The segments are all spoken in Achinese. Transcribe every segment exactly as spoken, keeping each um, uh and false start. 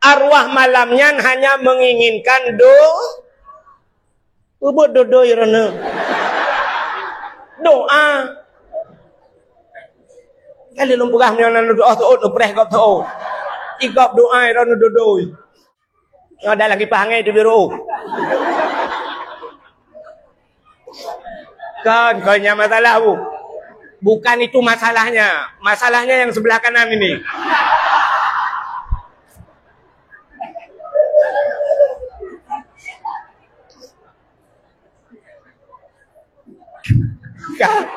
Arwah malam nyan hanya menginginkan do-, peubuet dodoi rana. Doa. Kali lôn peugah meunyoe na doa teuôt, neupreh gob teuôt. Igop doa rana dodoi. Nyoe ada lagi pahangai tu biru. Kan, kau yang masalah, Bu. Bukan itu masalahnya. Masalahnya yang sebelah kanan ini. Kan?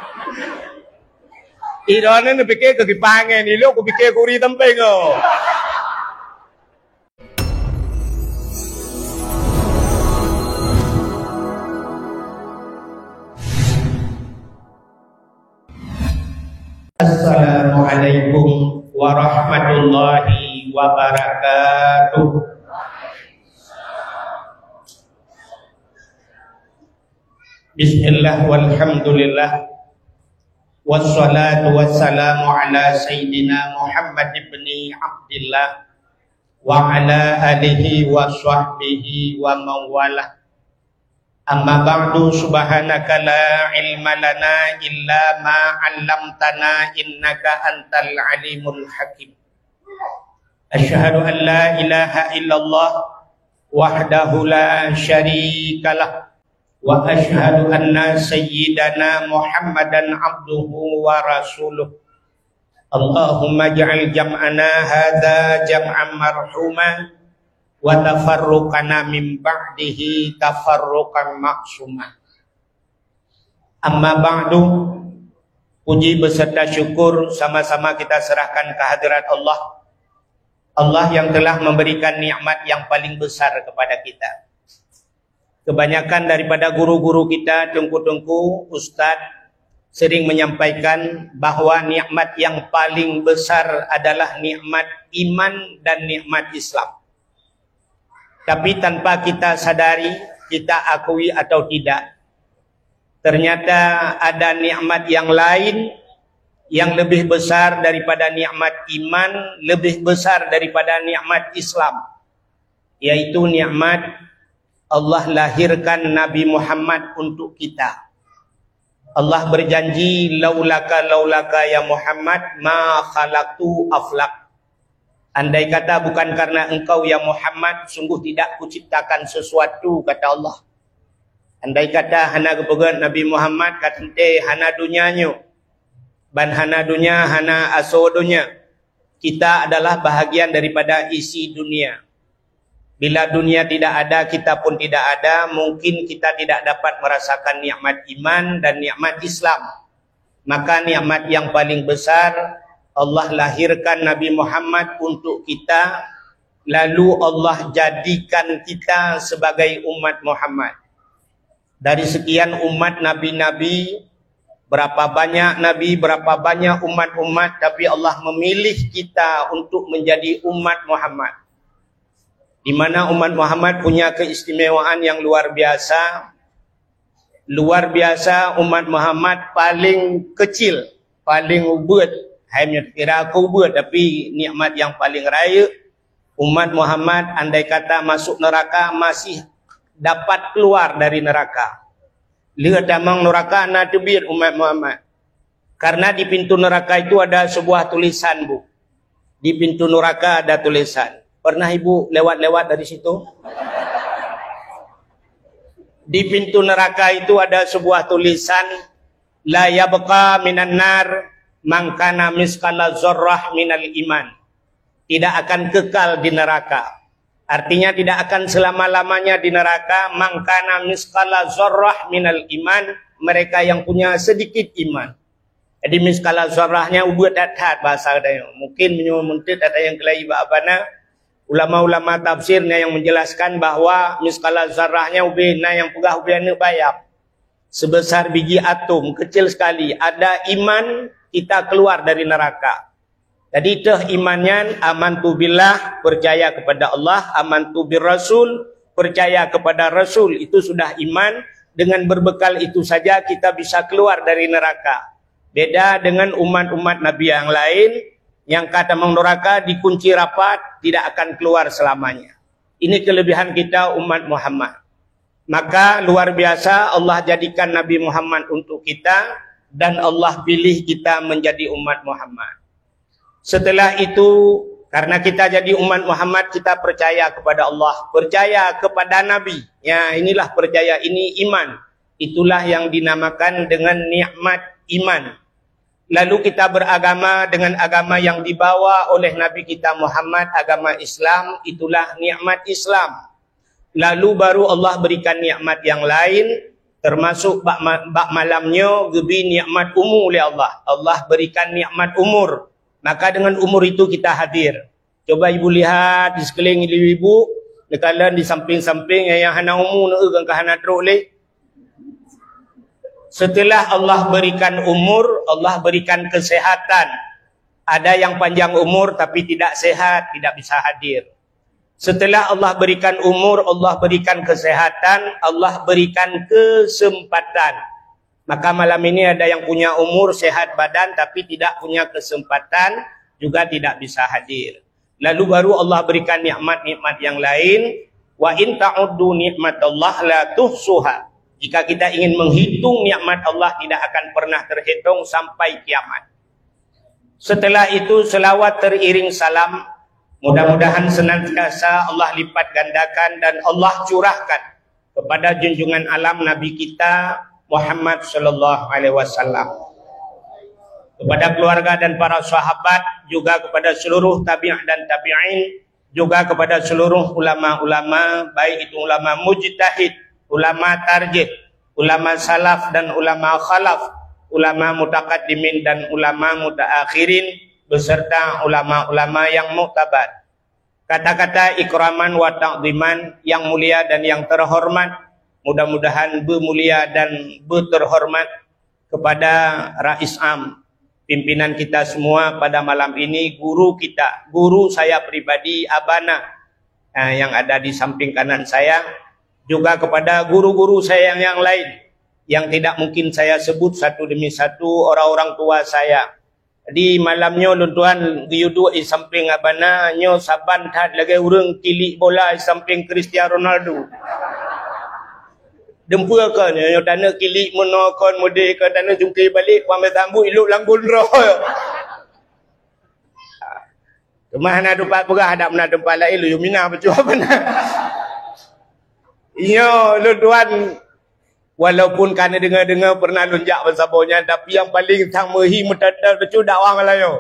Iroh ni pikir ke kipangan ni, lo ku pikir kuri tempeng ko. Assalamualaikum warahmatullahi wabarakatuh. Bismillah walhamdulillah. Wassalatu wassalamu ala sayyidina Muhammad ibni Abdillah wa ala alihi wa sahbihi wa mawalah. Amma ba'du, subhanaka la ilma lana illa ma 'allamtana innaka antal alimul hakim. Asyhadu an la ilaha illallah wahdahu la syarikalah, wa asyhadu anna sayyidana Muhammadan abduhu wa rasuluh. Allahumma ja'al jam'ana hadza jam'an marhuma, wa tafarruqana min ba'dihi tafarruqan ma'suma. Amma ba'du, puji beserta syukur sama-sama kita serahkan kehadirat Allah. Allah yang telah memberikan nikmat yang paling besar kepada kita. Kebanyakan daripada guru-guru kita, teungku-teungku, ustaz, sering menyampaikan bahwa nikmat yang paling besar adalah nikmat iman dan nikmat Islam. Tapi tanpa kita sadari, kita akui atau tidak, ternyata ada nikmat yang lain yang lebih besar daripada nikmat iman, lebih besar daripada nikmat Islam, yaitu nikmat Allah lahirkan Nabi Muhammad untuk kita. Allah berjanji, "Laulaka, laulaka ya Muhammad, ma khalaqtu aflak." Andai kata bukan karena engkau ya Muhammad, sungguh tidak kuciptakan sesuatu, kata Allah. Andai kata hana geupeugét Nabi Muhammad, ka teuntée hana dunia nyoe. Ban hana dunia, hana asoe dunia. Kita adalah bahagian daripada isi dunia. Bila dunia tidak ada, kita pun tidak ada, mungkin kita tidak dapat merasakan nikmat iman dan nikmat Islam. Maka nikmat yang paling besar, Allah lahirkan Nabi Muhammad untuk kita, lalu Allah jadikan kita sebagai umat Muhammad. Dari sekian umat nabi-nabi, berapa banyak nabi, berapa banyak umat-umat, tapi Allah memilih kita untuk menjadi umat Muhammad. Di mana umat Muhammad punya keistimewaan yang luar biasa. Luar biasa, umat Muhammad paling kecil, paling ubeuet. Hai meunyoe kira keu ubeuet, tapi nikmat yang paling rayeuk, umat Muhammad andai kata masuk neraka masih dapat keluar dari neraka. Lheueh tamong neraka na teubiet umat Muhammad. Karena di pintu neraka itu ada sebuah tulisan, Bu. Di pintu neraka ada tulisan. Pernah Ibu lewat-lewat dari situ? Di pintu neraka itu ada sebuah tulisan, "La yabqa minan nar man kana misqala zarrah minal iman." Tidak akan kekal di neraka. Artinya tidak akan selama-lamanya di neraka, "Man kana misqala zarrah minal iman", mereka yang punya sedikit iman. Jadi, misqala zarrah nyan ubeuet that-that bahasa geutanyoe. Mungkin meunyoe meunteuet ata nyang keulai bak abana, ulama-ulama tafsir na nyang menjelaskan bahwa misqala zarrah nyan ubé na nyang peugah ubé aneuëk bayam. Sebesar biji atom, kecil sekali. Ada iman, kita keluar dari neraka. Jadi, teuh iman nyan, amantu billah, percaya kepada Allah, amantu bir rasul, percaya kepada Rasul, itu sudah iman. Dengan berbekal itu saja kita bisa keluar dari neraka. Beda dengan umat-umat Nabi yang lain, Nyang ka tamong nuraka dikunci rapat, tidak akan keluar selamanya. Ini kelebihan kita umat Muhammad. Maka luar biasa Allah jadikan Nabi Muhammad untuk kita dan Allah pilih kita menjadi umat Muhammad. Setelah itu, karena kita jadi umat Muhammad, kita percaya kepada Allah, percaya kepada Nabi. Ya, inilah percaya, ini iman. Itulah yang dinamakan dengan nikmat iman. Lalu kita beragama dengan agama yang dibawa oleh Nabi kita Muhammad, agama Islam, itulah nikmat Islam. Lalu baru Allah berikan nikmat yang lain, termasuk bak ma-, bak malam nyoe geubri nikmat umu lé Allah. Allah berikan nikmat umur. Maka dengan umur itu kita hadir. Coba ibu lihat di sekeliling ibu, neukalon di samping-samping nyang hana umu, neu ka hana trok lé. Setelah Allah berikan umur, Allah berikan kesehatan. Ada yang panjang umur tapi tidak sehat, tidak bisa hadir. Setelah Allah berikan umur, Allah berikan kesehatan, Allah berikan kesempatan. Maka malam ini ada yang punya umur, sehat badan, tapi tidak punya kesempatan, juga tidak bisa hadir. Lalu baru Allah berikan nikmat-nikmat yang lain. "Wa in ta'uddu nikmatallah la tuhsuha." Jika kita ingin menghitung nikmat Allah, tidak akan pernah terhitung sampai kiamat. Setelah itu, selawat teriring salam. Mudah-mudahan senantiasa Allah lipat gandakan dan Allah curahkan kepada junjungan alam Nabi kita Muhammad sallallahu alaihi wasallam. Kepada keluarga dan para sahabat, juga kepada seluruh tabi'in dan tabi'in, juga kepada seluruh ulama-ulama, baik itu ulama mujtahid, ulama tarjih, ulama salaf dan ulama khalaf, ulama mutakaddimin dan ulama mutaakhirin, beserta ulama-ulama yang muktabar. Kata-kata ikraman wa ta'ziman, yang mulia dan yang terhormat, mudah-mudahan beumulia dan beuterhormat kepada Rais Am, pimpinan kita semua pada malam ini, guru kita, guru saya pribadi, Abana, eh, yang ada di samping kanan saya, juga kepada guru-guru saya yang, yang lain, yang tidak mungkin saya sebut satu demi satu, orang-orang tua saya. Di malam nyoe lôn tuan geuyue duek di samping Abana, nyoe saban that lagée ureuëng kilik bola di samping Cristiano Ronaldo. Deumpue kon, nyoe taneuk kilik meunoe kon, mudeh kon, taneuk jungke balek, pamé sambut ilok langgôn droe. Teuma hana teumpat peugah, dak meunan teumpat laén, lôn mina bacut Abana. Nyoe lôn tuan, walaupun ka neudeungoe-deungoe pernah lôn jak bansaboh nyan, tapi nyang paleng sang meuhi meuteuteuet bacut dakwah malam nyoe.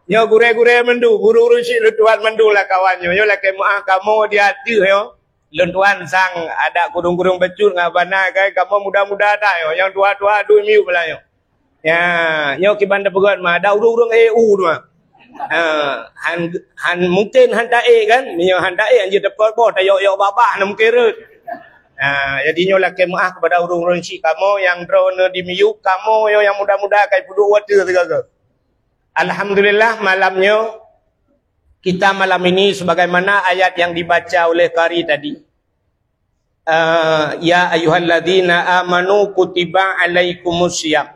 Nyoe gurée-gurée mandum, ureuëng-ureuëng syiek lôn tuan mandum lam kawan nyoe. Nyoe lakée meuáh kamoe di ateueh nyoe. Lôn tuan sang adak kudong-kudong bacut ngon Abana, kan kamoe muda-muda that nyoe, nyang tuha-tuha duek miyueb malam nyoe. Ya, nyoe kiban tapeugét mah, ada ureuëng-ureuëng ék u tu mah. Ha, han, han mungkin han taék kan? Meunyoe han taék, han jeuet teupot boh, tayok-yok babah na mungkin rhot. Ha, jadi nyoe lakée meuáh kepada ureuëng-ureuëng syiek kamoe nyang droeneuh di miyueb, kamoe nyoe nyang muda-muda ka ipeuduek watée sigoe-goe. Alhamdulillah, malam nyoe kita malam ini sebagaimana ayat yang dibaca oleh qari tadi. Eh, "Ya ayyuhalladzina amanu kutiba alaikumus siyam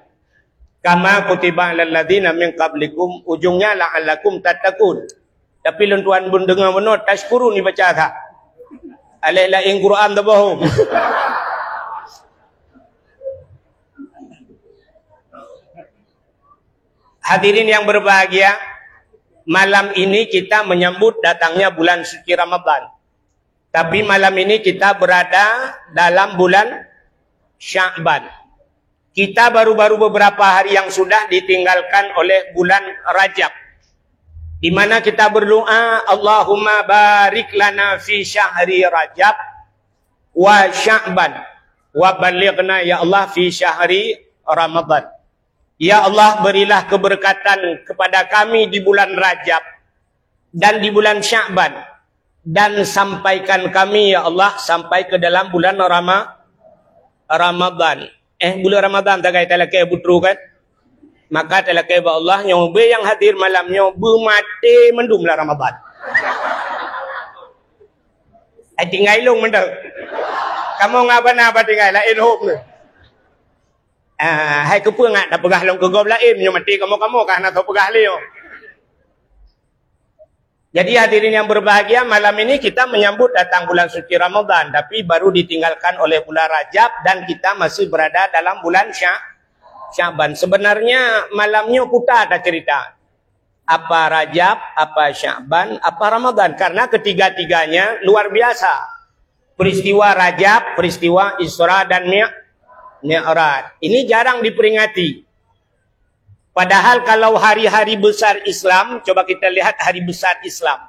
kama kutiba alal ladzina min qablikum," ujungnya, "la'allakum tattaqun." Tapi lôn tuan beudeungoe bunoe, "tashkurun" dibaca that. Aleh laén Quran tabohong. Hadirin yang berbahagia, malam ini kita menyambut datangnya bulan suci Ramadan. Tapi malam ini kita berada dalam bulan Sya'ban. Kita baru-baru beberapa hari yang sudah ditinggalkan oleh bulan Rajab, di mana kita berdoa, "Allahumma barik lana fi syahri Rajab wa Sya'ban wa ballighna, ya Allah, fi syahri Ramadan." Ya Allah, berilah keberkatan kepada kami di bulan Rajab dan di bulan Sya'ban, dan sampaikan kami, ya Allah, sampai ke dalam bulan Rama-, Ramadan. Eh, bulan Ramadan tagai talakée butru kan? Maka talakée bak Allah, nyoe bée nyang hadir malam nyoe beumaté mandum lam Ramadan. Eh, tinggai lôn mantong. Kamoe ngon Abana ba tinggai, laén hom nyoe. Ah, hai keupeue ngat tapeugah lom keu gob laén, nyoe maté kamoe-kamoe ka hana tapeugah lé nyoe. Jadi hadirin yang berbahagia, malam ini kita menyambut datang bulan suci Ramadan, tapi baru ditinggalkan oleh bulan Rajab dan kita masih berada dalam bulan Sya-, Syaban. Sebenarnya malam nyoe puta ta cerita. Apa Rajab, apa Syaban, apa Ramadan. Karena ketiga-tiganya luar biasa. Peristiwa Rajab, peristiwa Isra dan Mi-, Mi'raj. Ini jarang diperingati. Padahal kalau hari-hari besar Islam, coba kita lihat hari besar Islam.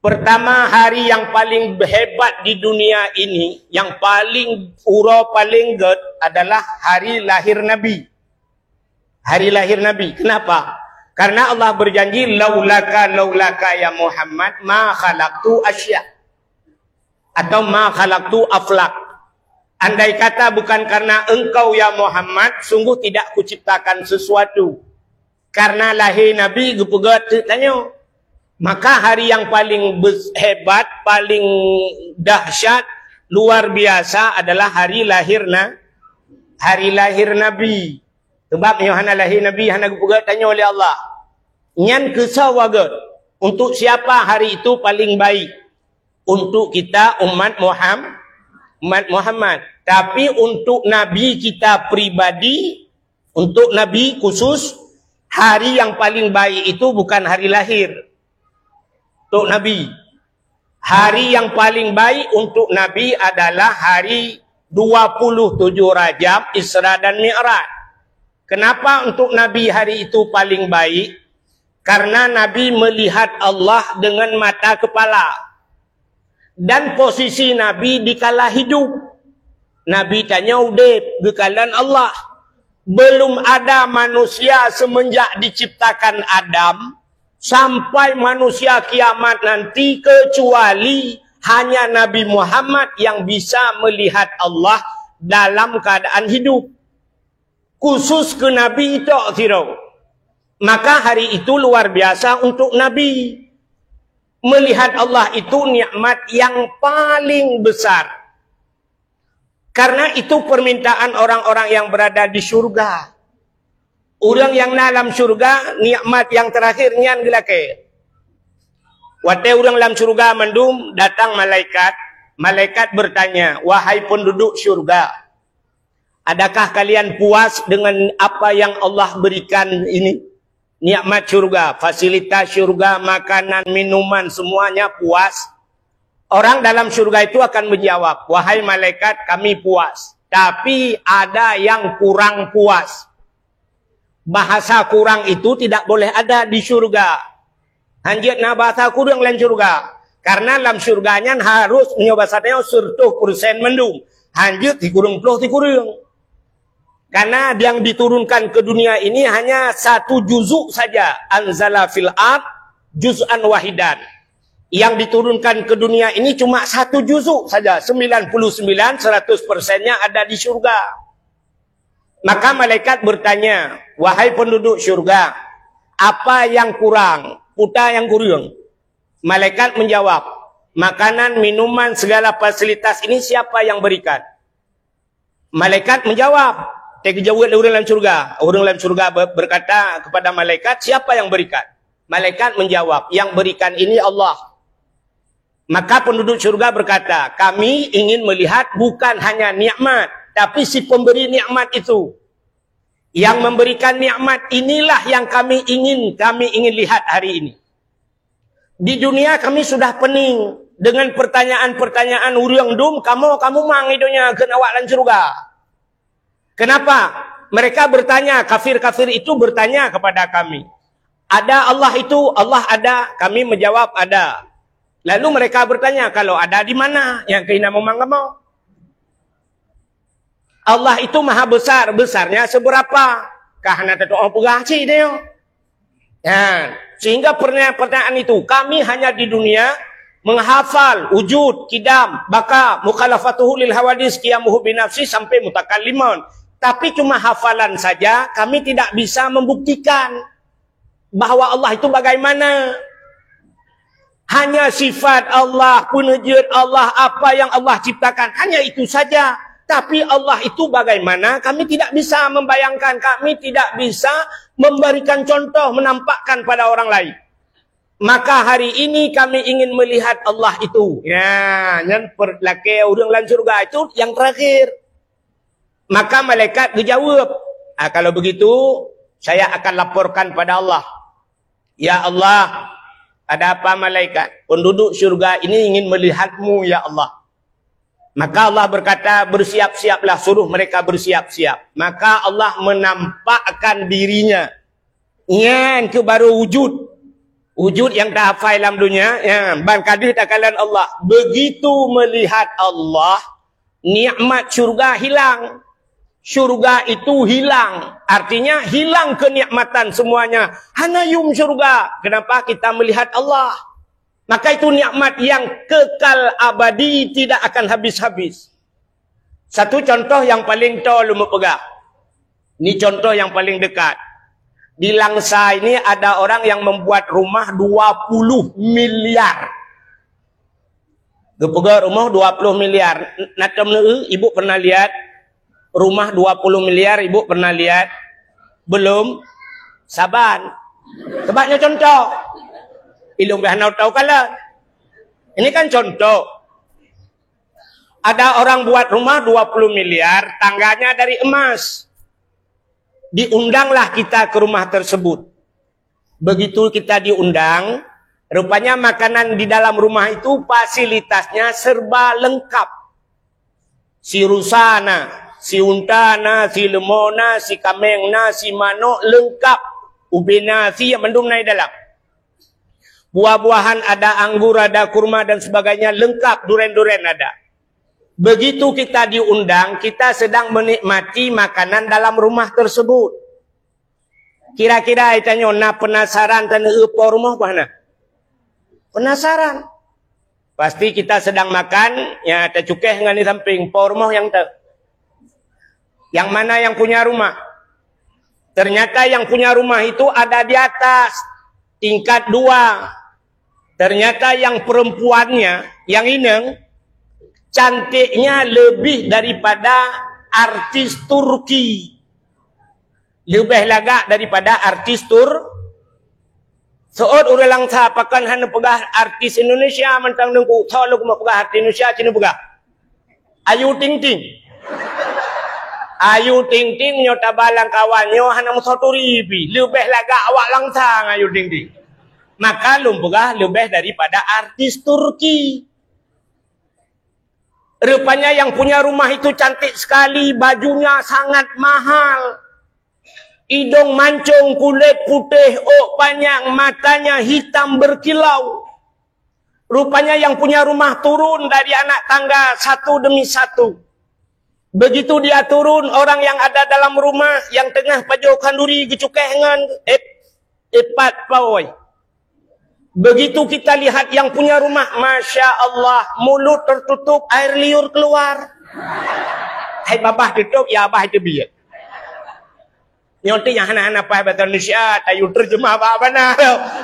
Pertama, hari yang paling hebat di dunia ini, yang paling uroe paling gét adalah hari lahir Nabi. Hari lahir Nabi. Kenapa? Karena Allah berjanji, "Laulaka, laulaka ya Muhammad, ma khalaqtu asya." Atau ma khalaqtu aflak. Andai kata bukan karena engkau ya Muhammad, sungguh tidak kuciptakan sesuatu. Karena lahé Nabi geupeugah teuk tanyoe. Maka hari yang paling bes-, hebat, paling dahsyat, luar biasa adalah hari lahir na-, hari lahir Nabi. Sebab nyoe hana lahé Nabi, hana geupeugah tanyoe lé Allah. Nyan keusoe waget. Untuk siapa hari itu paling baik? Untuk kita umat Muham-, umat Muhammad. Tapi untuk Nabi kita pribadi, untuk Nabi khusus, hari yang paling baik itu bukan hari lahir. Untuk Nabi, hari yang paling baik untuk Nabi adalah hari dua puluh tujuh Rajab, Isra dan Mi'raj. Kenapa untuk Nabi hari itu paling baik? Karena Nabi melihat Allah dengan mata kepala. Dan posisi Nabi dikala hidup. Nabi tanyoe udép geukalon Allah. Belum ada manusia semenjak diciptakan Adam sampai manusia kiamat nanti, kecuali hanya Nabi Muhammad yang bisa melihat Allah dalam keadaan hidup. Khusus keu Nabi tok sidroe. Maka hari itu luar biasa untuk Nabi. Melihat Allah itu nikmat yang paling besar. Karena itu permintaan orang-orang yang berada di syurga. Ureuëng nyang na lam syurga, nikmat nyang terakhir nyan geulakée. Watée ureuëng lam syurga mandum, datang malaikat. Malaikat bertanya, "Wahai penduduk syurga, adakah kalian puas dengan apa yang Allah berikan ini?" Nikmat syurga, fasilitas syurga, makanan, minuman, semuanya puas. Orang dalam syurga itu akan menjawab, "Wahai malaikat, kami puas, tapi ada yang kurang puas." Bahasa kurang itu tidak boleh ada di syurga. Hanjeuet na bahasa kureueng lam syurga. Karena lam syurga nyan harus nyoe bahasa nyoe seratus persen mandum. Hanjeuet sikureueng ploh sikureueng. Karena yang diturunkan ke dunia ini hanya satu juzuk saja. Anzala fil ard juz'an wahidan. Yang diturunkan ke dunia ini cuma satu juzuk saja. Sembilan puluh sembilan, seratus persennya ada di syurga. Maka malaikat bertanya, "Wahai penduduk syurga, apa yang kurang? Puta yang kureueng?" Malaikat menjawab, "Makanan, minuman, segala fasilitas ini siapa yang berikan?" Malaikat menjawab, teugeujaweueb lé ureuëng lam syurga. Ureuëng lam syurga ber-, berkata kepada malaikat, "Siapa yang berikan?" Malaikat menjawab, "Yang berikan ini Allah." Maka penduduk syurga berkata, "Kami ingin melihat bukan hanya nikmat, tapi si pemberi nikmat itu. Yang memberikan nikmat inilah yang kami ingin, kami ingin lihat hari ini. Di dunia kami sudah pening dengan pertanyaan-pertanyaan ureuëng dum, kamoe, kamoe mang di dunia keu awak lam syurga." Kenapa? Mereka bertanya, kafir-kafir itu bertanya kepada kami, "Ada Allah itu?" "Allah ada." Kami menjawab, "Ada." Lalu mereka bertanya, "Kalau ada, di mana?" Nyang keuh na meumang kamoe. Allah itu maha besar, besarnya seberapa? Ka hana tatu'oh peugah cit nyoe. Ya, sehingga pertanyaan-pertanyaan itu, kami hanya di dunia menghafal wujud, kidam, baqa, mukhalafatuhu lil hawadis, qiyamuhu binafsi sampai mutakallimun. Tapi cuma hafalan saja, kami tidak bisa membuktikan bahwa Allah itu bagaimana. Hanya sifat Allah, peuneujeut Allah, apa yang Allah ciptakan, hanya itu saja. Tapi Allah itu bagaimana, kami tidak bisa membayangkan, kami tidak bisa memberikan contoh, menampakkan pada orang lain. Maka hari ini kami ingin melihat Allah itu. Ya, nyan per-, lakée ureuëng lam syurga itu yang terakhir. Maka malaikat geujaweueb, "Ah, kalau begitu, saya akan laporkan pada Allah." "Ya Allah, ada apa malaikat? Penduduk syurga ini ingin melihat-Mu, ya Allah." Maka Allah berkata, "Bersiap-siaplah, suruh mereka bersiap-siap." Maka Allah menampakkan diri-Nya. Nyan keuh baru wujud. Wujud nyang tahafai lam dunia, ya, ban ka deuh takalon Allah. Begitu melihat Allah, nikmat syurga hilang. Syurga itu hilang. Artinya, hilang kenikmatan semuanya. Hana yum syurga. Kenapa? Kita melihat Allah. Maka itu nikmat yang kekal abadi, tidak akan habis-habis. Satu contoh yang paling to lôn peugah. Ini contoh yang paling dekat. Di Langsa ini ada orang yang membuat rumah dua puluh miliar. Geupeugah rumah dua puluh miliar. Na tom neu, ibu pernah lihat rumah dua puluh miliar, ibu pernah lihat? Belum. Saban. Sebabnya contoh. Ilung dah nau tahu kala. Ini kan contoh. Ada orang buat rumah dua puluh miliar, tangganya dari emas. Diundanglah kita ke rumah tersebut. Begitu kita diundang, rupanya makanan di dalam rumah itu fasilitasnya serba lengkap. Si rusa na, si unta na, si leumo na, si kameng na, si manok lengkap. Ubé na, si nyang mandum na di dalam. Buah-buahan ada, anggur ada, kurma dan sebagainya lengkap, duren-duren ada. Begitu kita diundang, kita sedang menikmati makanan dalam rumah tersebut. Kira-kira tanyoe na penasaran taneu po rumoh bah na? Penasaran. Pasti kita sedang makan, ya, tacukeh ngon di samping po rumoh nyang te. Yang mana yang punya rumah? Ternyata yang punya rumah itu ada di atas, tingkat dua. Ternyata yang perempuannya, yang ineng, cantiknya lebih daripada artis Turki. Leubeh lagak daripada artis Tur-, Seuôt ureuëng Langsa pakon hana peugah artis Indonesia mantong Teungku. Soe lôn keumeung peugah artis Indonesia, ci neupeugah. Ayu Ting Ting. Ayu Ting Ting nyoe taba lam kawan nyoe hana meusauturi pih. Leubeh lagak awak Langsa ngon Ayu Ting Ting. Maka lôn peugah leubeh daripada artis Turki. Rupanya yang punya rumah itu cantik sekali, bajunya sangat mahal. Idong mancung, kulit putih, ôk panyang, matanya hitam berkilau. Rupanya yang punya rumah turun dari anak tangga satu demi satu. Begitu dia turun, orang yang ada dalam rumah yang tengah pajoh khanduri geucukeh ngon ep-, epat pawai. Begitu kita lihat yang punya rumah, masya Allah, mulut tertutup, air liur keluar. Hai babah tutup, ya abah teubiet. Nyoe ti nyang hana-hana paih bahasa Indonesia, tayue terjemah bak bana.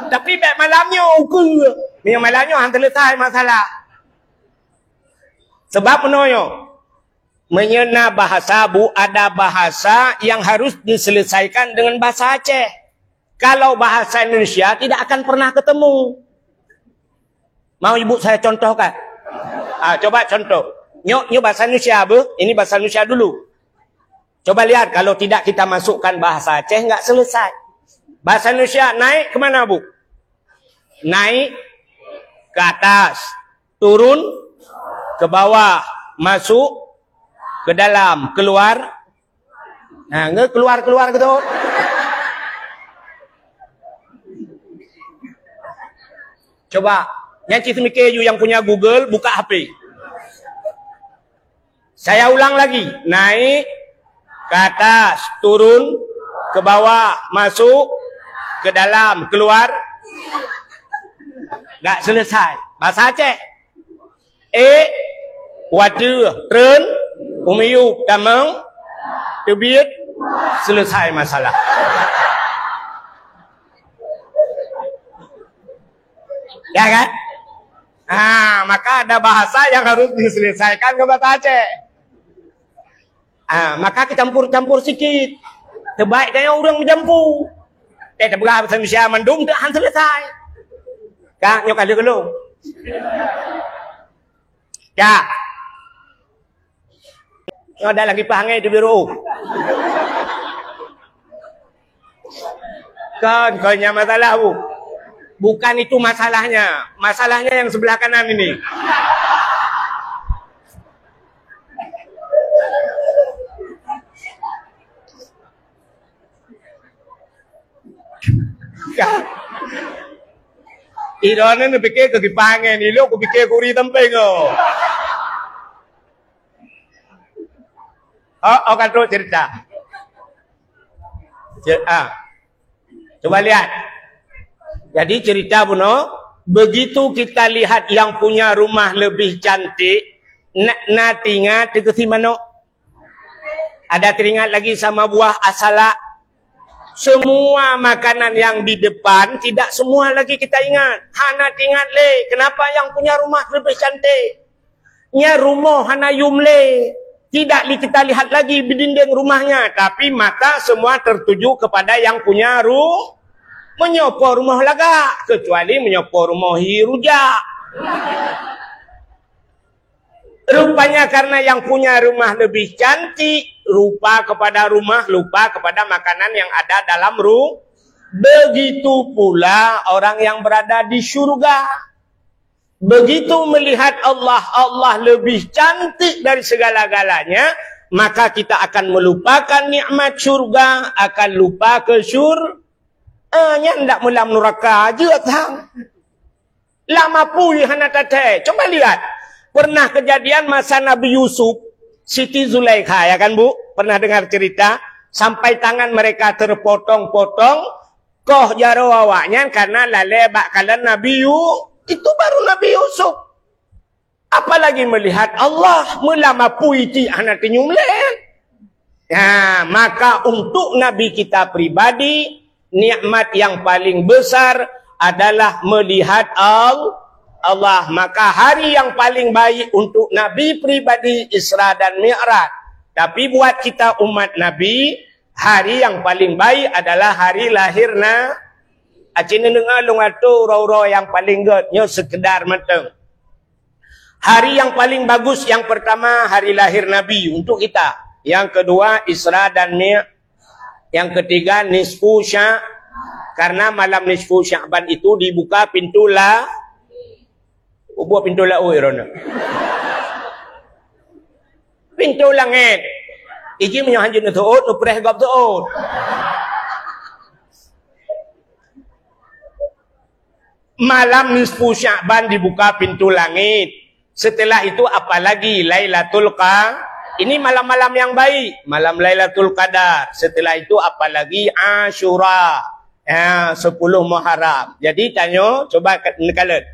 Tapi bak malam nyoe ukeue. Nyang malam nyoe han selesai masalah. Sebab meunoe nyoe, meunyoe na bahasa, Bu, ada bahasa yang harus diselesaikan dengan bahasa Aceh. Kalau bahasa Indonesia tidak akan pernah ketemu. Mau ibu saya contohkan? Ah, coba contoh. Nyoe, nyoe bahasa Indonesia, Bu. Ini bahasa Indonesia dulu. Coba lihat, kalau tidak kita masukkan bahasa Aceh, nggak selesai. Bahasa Indonesia naik ke mana, Bu? Naik ke atas, turun ke bawah, masuk ke dalam, keluar. Nah, nge keluar-keluar gitu. Coba, nyan cit seumiké ju yang punya Google, buka H P. Saya ulang lagi, naik ke atas, turun ke bawah, masuk ke dalam, keluar. Nggak selesai. Bahasa Aceh. Eh, watèe treun, u miyueb tamong, teubiet, selesai masalah. Ya kan? Ah, maka ada bahasa yang harus diselesaikan ke bahasa Aceh. Ah, maka campur-campur sikit. Teubaik tanyoe ureuëng meujampu. Eh, tapeugah bahasa Indonesia mandum dak han selesai. Ka, nyoe ka lheueh lom. Ya. Nyoe dalam kipah angin di biru. Kan, kan yang masalah, Bu. Bukan itu masalahnya. Masalahnya yang sebelah kanan ini. Ka. Idone neupike keu kipah angin, ilok kupike kuri tampeng, oh. Oh, oh, ka trok cerita. Ce-, ah. Coba lihat. Jadi cerita bunoe, begitu kita lihat yang punya rumah lebih cantik, na, na tingat teukeusih manok. Ada teringat lagi sama buah asalak? Semua makanan yang di depan, tidak semua lagi kita ingat. Hana teringat lé. Kenapa? Yang punya rumah lebih cantik. Nya rumoh hana yum lé. Tidak li-, kita lihat lagi di dinding rumahnya, tapi mata semua tertuju kepada yang punya ru-, meunyoe po rumoh lagak, kecuali meunyoe po rumoh hi rujak. Rupanya karena yang punya rumah lebih cantik, rupa kepada rumah, lupa kepada makanan yang ada dalam ru-, begitu pula orang yang berada di syurga. Begitu melihat Allah, Allah lebih cantik dari segala-galanya, maka kita akan melupakan nikmat syurga, akan lupa ke syur-, eh, nyan ndak meulam nuraka jeuet sang. Lam apui hana tathèe. Coba lihat. Pernah kejadian masa Nabi Yusuf, Siti Zulaikha, ya kan, Bu? Pernah dengar cerita? Sampai tangan mereka terpotong-potong, koh jaroe awaknyan karena lalè bak kalon Nabi Yu-, itu baru Nabi Yusuf. Apalagi melihat Allah, meulam apui cit hana teunyum lé. Nah, maka untuk Nabi kita pribadi, nikmat yang paling besar adalah melihat Al-, Allah. Maka hari yang paling baik untuk Nabi pribadi Isra dan Mi'raj. Tapi buat kita umat Nabi, hari yang paling baik adalah hari lahir na-, aci neudeungoe lôn atô uroe-uroe nyang paling gét, nyoe seukeudar mantong. Hari yang paling bagus, yang pertama hari lahir Nabi untuk kita. Yang kedua Isra dan Mi-, yang ketiga nisfu Sya-, karena malam nisfu Sya'ban itu dibuka pintu la-, ubah pintu laôt, ya, Rona. Pintu langét. Iji meunyoe hanjeuet neuseuôt, neupreh gob seuôt. Malam nisfu Sya'ban dibuka pintu langit. Setelah itu apalagi Lailatul Qa-, ini malam-malam yang baik, malam Lailatul Qadar. Setelah itu apalagi Asyura. Ya, sepuluh Muharram. Jadi tanyoe, coba ka-, neukalon.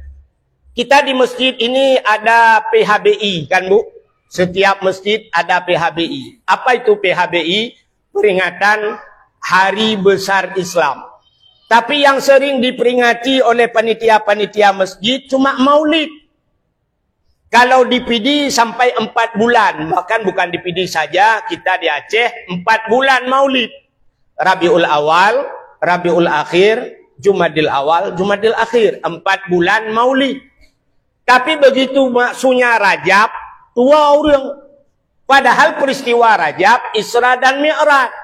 Kita di masjid ini ada P H B I, kan, Bu? Setiap masjid ada P H B I. Apa itu P H B I? Peringatan Hari Besar Islam. Tapi yang sering diperingati oleh panitia-panitia masjid cuma Maulid. Kalau di Pidie sampai empat bulan, bahkan bukan di Pidie saja, kita di Aceh empat bulan Maulid. Rabiul Awal, Rabiul Akhir, Jumadil Awal, Jumadil Akhir, empat bulan Maulid. Tapi begitu maksudnya Rajab, tuwoe ureuëng. Padahal peristiwa Rajab, Isra dan Mi'raj.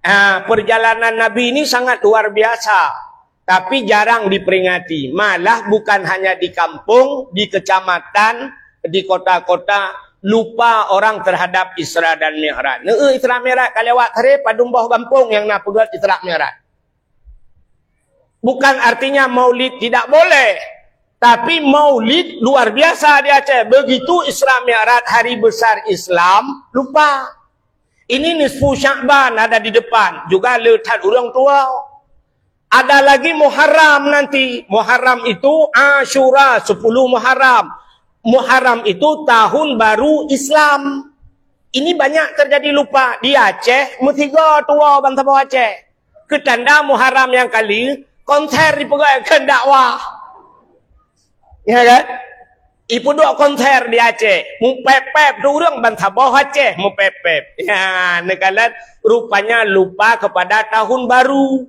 Ah, perjalanan Nabi ini sangat luar biasa, tapi jarang diperingati. Malah bukan hanya di kampung, di kecamatan, di kota-kota, lupa orang terhadap Isra dan Mi'raj. Neu Isra Mi'raj ka lewat hari, padum boh gampông nyang na peugét Isra Mi'raj. Bukan artinya Maulid tidak boleh, tapi Maulid luar biasa di Aceh. Begitu Isra Mi'raj, hari besar Islam, lupa. Ini nisfu Sya'ban ada di depan, juga le that ureuëng tuwoe. Ada lagi Muharram nanti. Muharram itu Asyura, sepuluh Muharram. Muharram itu tahun baru Islam. Ini banyak terjadi lupa. Di Aceh, meusigoe tuwoe bansaboh Aceh. Keutanda Muharram nyang kali, konser dipeugah keu dakwah. Ya kan? Ipeuduek konser di Aceh, mupép-pép tu ureuëng ban saboh Aceh mupép-pép. Ya, neukalon rupanya lupa kepada tahun baru.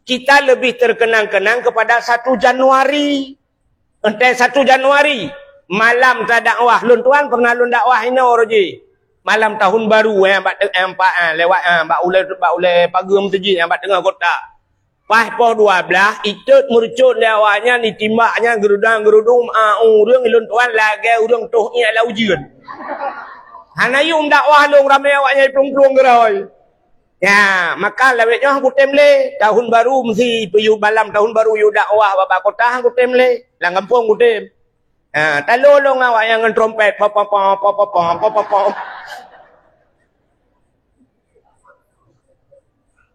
Kita lebih terkenang-kenang kepada satu Januari. Entah satu Januari, malam tadakwah. Lôn tuan pernah lôn dakwah inoe roji. Malam tahun baru, eh, bak te-, eh, empat, eh, lewat, eh, bak ulée, bak ulée pageue meuseujid, eh, bak teungoh kota. Pas poh dua belas, itot meurucot lé awaknyan, itimbak nyan geurudang-geurudung, ah, ureuëng ilôn tuan lagée ureuëng toh iék lam ujeuen. Hana yum dakwah lôn ramé awaknyan iplueng-plueng geurôi. Ya, maka lawét nyoe hang kutem lé. Tahun baru meusi peuyueb malam tahun baru yue dakwah bak kota hang kutem lé. Lam gampông kutem. Ha, talo lôn awaknyan ngon trompet, pom, pom, pom.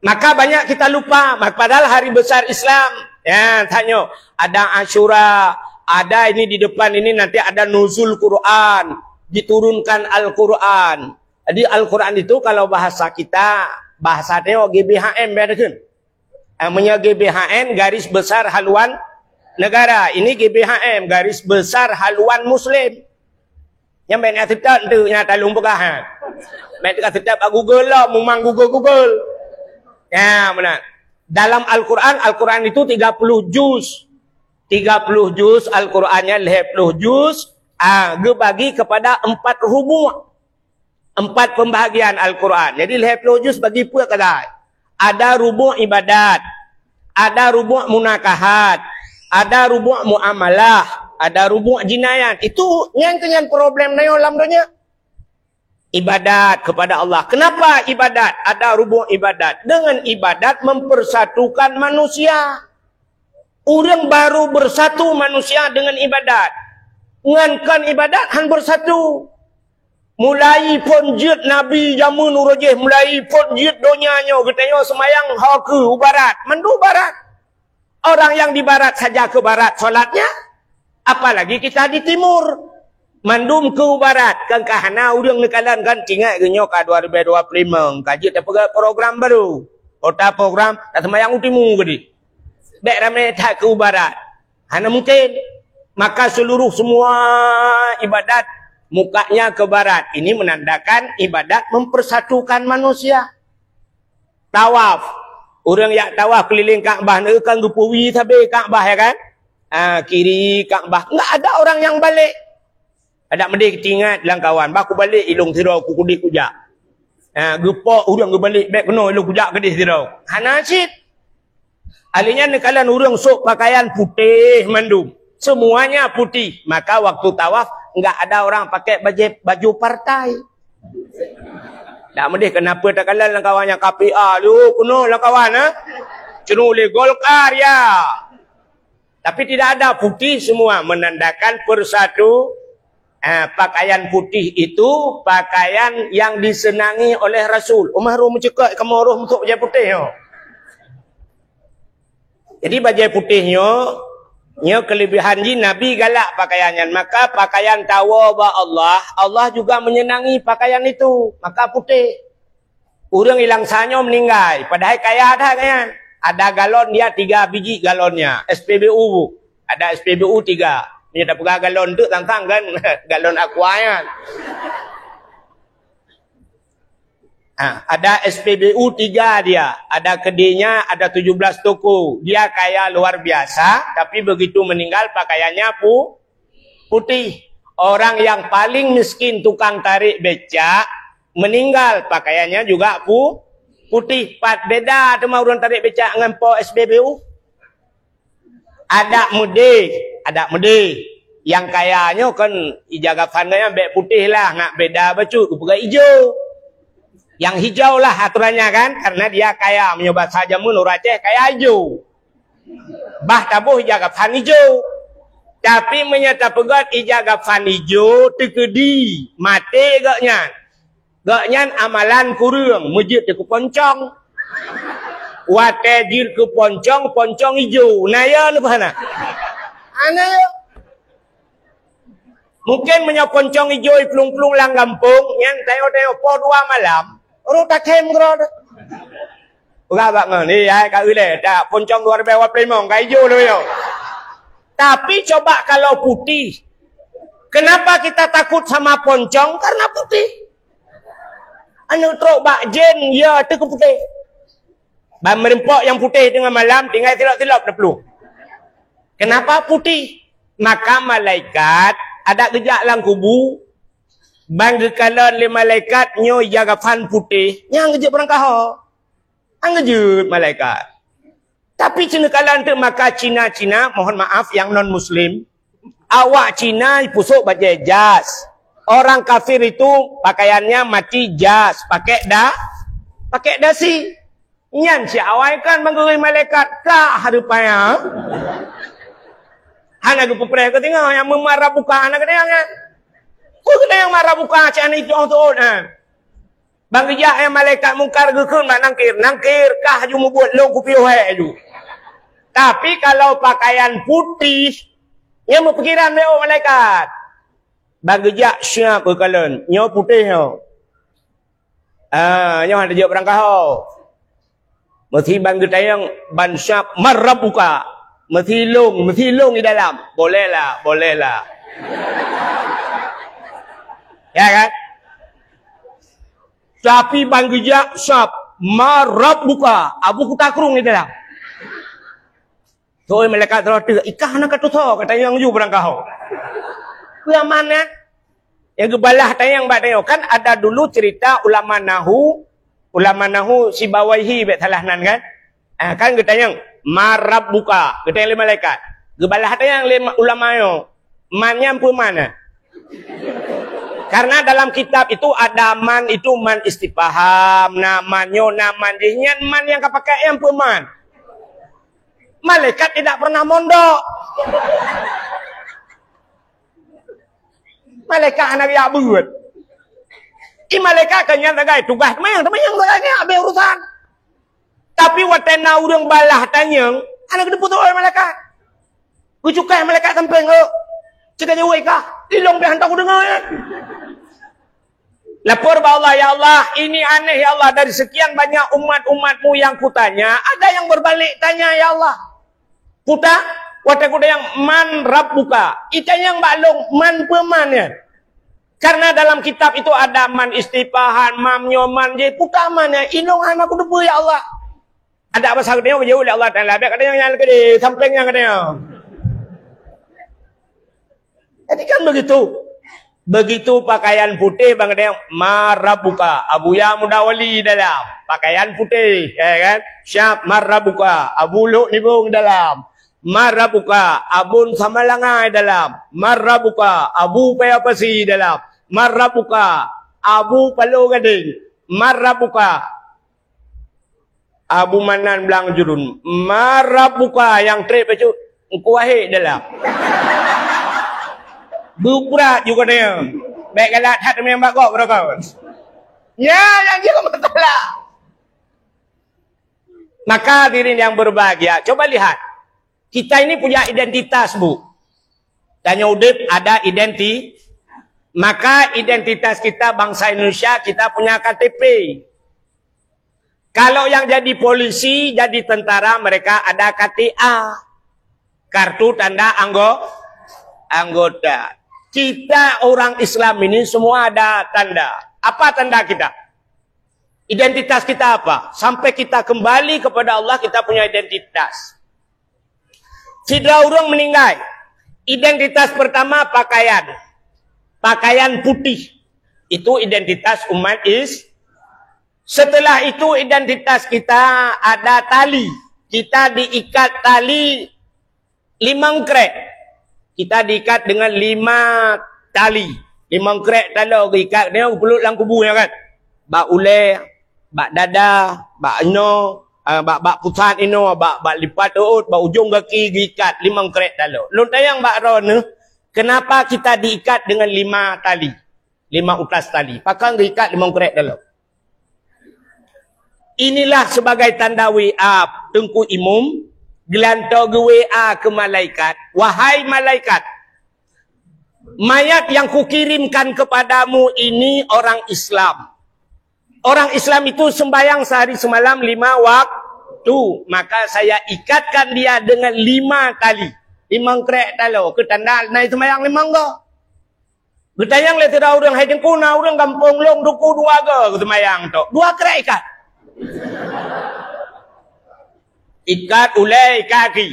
Maka banyak kita lupa, ma-, padahal hari besar Islam. Ya, tanyoe ada Asyura, ada ini di depan ini nanti ada nuzul Quran, diturunkan Al-Quran. Jadi Al-Quran itu kalau bahasa kita, bahasa teo G B H M biasa kan. Ah, meunyoe G B H M garis besar haluan negara, ini G B H M garis besar haluan muslim. Nyang bèk na seutôt tu nyang talung peugah, ha. Bèk teuka seutôt bak Google lah, mumang Google-Google. Ya, benar. Dalam Al-Quran, Al-Quran itu tiga puluh juz. Tiga puluh juz Al-Qurannya, lhèe ploh juz, ah, geubagi kepada empat rubu'. Empat pembahagian Al-Quran. Jadi lhèe ploh juz bagi peuet kadai. Ada rubu' ibadat, ada rubu' munakahat, ada rubu' muamalah, ada rubu' jinayat. Itu nyan keuh nyan problem na yoh lam donya. Ibadat kepada Allah. Kenapa ibadat? Ada rubu' ibadat. Dengan ibadat mempersatukan manusia. Ureuëng baru bersatu manusia dengan ibadat. Ngan kon ibadat han bersatu. Mulai phon jeuet Nabi jameun uroe jéh, mulai phon jeuet donya nyoe, geutanyoe seumayang ho keuh u barat, mandum barat. Orang yang di barat saja ke barat salatnya, apalagi kita di timur. Mandum keuh u barat, kan ka hana ureuëng neukalon kan, ingat geuh nyoe ka dua ribu dua puluh lima, ka jeuet tapeugah program baru. Kota program, taseumayang u timu keudeh. Bèk ramé that keuh u barat. Hana mungkin. Maka seluruh semua ibadat mukanya ke barat. Ini menandakan ibadat mempersatukan manusia. Tawaf. Ureuëng jak tawaf keliling Ka'bah, na kan geupeuwi sabe Ka'bah, ya kan? Ah, kiri Ka'bah. Enggak ada orang yang balik. Adak meudeh teuingat lam kawan, bah kubalek ilong sidroe kukudeh kujak. Ha, geupok ureuëng geubalek bèk keunoe ilong kujak keudeh sidroe. Hana cit. Ahli nyan neukalon ureuëng sôk pakaian putéh mandum. Semuanya putih. Maka waktu tawaf enggak ada orang pakai baju, baju partai. Dak meudeh kenapa takalon lam kawan nyang K P A lu keunoe lam kawan, ha? Cunuk lé Golkar ya. Tapi tidak ada, putih semua menandakan persatu. Ah, pakaian putih itu pakaian yang disenangi oleh Rasul. Umar roh meucukok kamoe roh meutuk bajai putih nyoe. Jadi bajai putih nyoe, nyoe kelebihan jih Nabi galak pakaian nyan. Maka pakaian tawoe bak Allah, Allah juga menyenangi pakaian itu. Maka putih. Ureuëng ilang sa nyoe meuninggai, padahai kaya that nyan. Ada galon dia tiga biji galonnya, S P B U. Ada S P B U tiga. Meunyoe tapeugah galon tu tantang kan galon aqua nyan. Ha, ada S P B U tiga dia, ada kedainya, ada tujuh belas toko. Dia kaya luar biasa, tapi begitu meninggal pakaiannya pu-, putih. Orang yang paling miskin tukang tarik becak meninggal pakaiannya juga pu-, putih. Pat beda teuma ureuëng tarik becak ngon po S P B U. Adak meudeh, adak meudeh. Nyang kaya nyoe kon ija gapan nyan bèk putih lah, nak beda bacut, geupeugah ijo. Nyang hijau lah aturannya kan, karena dia kaya. Meunyoe basa jameun ureuëng Aceh kaya ijo. Bah taboh ija gapan ijo. Tapi meunyoe tapeugöt ija gapan ijo teukeudi, maté gobnyan. Gobnyan amalan kureueng, meujeuet keu poncong. Watèe jeuet keu poncong, poncong ijo. Na ya leubeh na? Ana ya. Mungkin meunyoe poncong ijo iplueng-plueng lam gampông, nyan tanyoe-tanyoe poh dua malam, rot takhém keudroe. Peugah bak ngon, "Eh, hai ka ulèe, dak poncong dua ribèe dua puluh lima ka ijo lom nyoe." Tapi coba kalau putih, Kenapa kita takut sama poncong? Karena putih. Aneuk trok bak jén, ya, teuka putih. Ban meureumpok nyang putih teungoh malam, tinggai silop-silop na pluh. Kenapa putih? Maka malaikat adak geujak lam kubu, ban geukalon lé malaikat nyoe ija kafan putih, nyan geujeuet beurangkaho. Nyan geujeuet malaikat. Tapi cina kala teuk maka Cina-Cina, mohon maaf, yang non muslim, awak Cina pusok bajée jas. Orang kafir itu pakaiannya mati jas, pakai da, pakai dasi. Nyan si awai kan manggeureuh malaikat kah rupanya. Hana geupeupreh keu teungoh nyang meumara buka hana keudéh nyan. Peue keudéh nyang mara buka cak hana itu tuot nyan. Ban geujak nyang malaikat mungkar geukheun bak nangkir, "Nangkir, kah aju mubuet lôn kupiôh hék aju." Tapi kalau pakaian putih, nyang meupikiran lé malaikat. Ban geujak siap geukalon, nyoe putih nyoe. Ah, nyoe hana jeuet beurangkaho. Meusi ban geutanyong ban siap marab buka. Meusi lông, meusi lông di dalam. Bolehlah, bolehlah. Ya kan? Tapi ban geujak sab marab buka, abu kuta krung di dalam. Soe malaikat roh tu, ikah na katusoe, kata nyang ju barangkaho. Peue aman ya? Yang geubalah tanyong bak tanyong. Kan ada dulu cerita ulama nahu, ulama nahu Sibawaihi bek salah nan kan? Ah, kan geutanyong, "Marab buka," geutanyong lé malaikat. Geubalah tanyong lé ma-, ulama nyoe, "Man nyan peue man?" Karena dalam kitab itu ada man itu man istifham, na man nyoe, na man jih nyan man nyang ka pakai nyang peue man. Malaikat tidak pernah mondok. Malaikat hana biak buet. I malaikat kan nyan sagai tugas teumanyong, teumanyong sagai nyan habéh urusan. Tapi watée na ureuëng balah tanyong, hana geuteupeue oleh malaikat. Geucukai malaikat sampéng, "Oh, cit ka jaweueb kah? Ilong pih hantom kudeungoe nyan." Lapor bak Allah, "Ya Allah, ini aneh ya Allah, dari sekian banyak umat-umat-Mu yang kutanya, ada yang berbalik tanya ya Allah." Kuta, watée kutanyong, "Man rabbuka?" Itanyong bak lôn, "Man peue man nyan?" Karena dalam kitab itu ada man istifham, man nyoe, man jih, peue man nyan, ilong hana kuteupeue ya Allah. Ada basa geutanyoe geujaweueb lé Allah Taala, bék katanyong nyan keudéh, sampéng nyan katanyong. Jadi kan begitu. Begitu pakaian putih bang katanyong, "Man rabbuka?" Abu ya muda wali dalam pakaian putih, ya kan? Siap, "Man rabbuka?" Abu Lhok Nibong dalam. "Man rabbuka?" Abon Samalanga dalam. "Man rabbuka?" Abu Paya Pasi dalam. "Man rabbuka?" Abu Palo Gadeng. "Man rabbuka?" Abu Manan Blang Jurun, "Man rabbuka?" Nyang trép bacut, "Teungku Wahé dalam." Beubrat juga dia. Bék galak that teumé bak gob beurokon. Nya nyang jeuet masalah. Maka hadirin yang berbahagia, coba lihat. Kita ini punya identitas, Bu. Tanyoe udép ada identi-, maka identitas kita bangsa Indonesia, kita punya K T P. Kalau yang jadi polisi, jadi tentara, mereka ada K T A. Kartu tanda anggo-, anggota. Kita orang Islam ini semua ada tanda. Apa tanda kita? Identitas kita apa? Sampai kita kembali kepada Allah, kita punya identitas. Sidroe ureuëng meuninggai, identitas pertama pakaian. Pakaian putih. Itu identitas umat Is-, setelah itu identitas kita ada tali. Kita diikat tali limong krek. Kita diikat dengan lima tali. Limong krek taloe geuikat, tengok geupeuleut lam kubu nyan kan. Bak ulée, bak dada, bak inoe, ah, bak, bak pusat inoe, bak, bak lipat rot, bak ujong gaki geuikat limong krek taloe. Lôn tanyong bak droeneuh, kenapa kita diikat dengan lima tali? Lima utas tali. Pakon geuikat limong krek taloe? Inilah sebagai tanda W A Teungku Imum, geulantoe geu-W A keu malaikat, "Wahai malaikat, mayat yang kukirimkan kepadamu ini orang Islam. Orang Islam itu sembahyang sehari semalam lima waktu, maka saya ikatkan dia dengan lima tali." Limong krek taloe, keu tanda na sembahyang limong goe. Geutanyong lé sidroe ureuëng, "Hai Teungku, na ureuëng gampông lôn Teungku dua goe geuseumayang tok. Dua krek ikat. Ikat ulée, ikat kaki."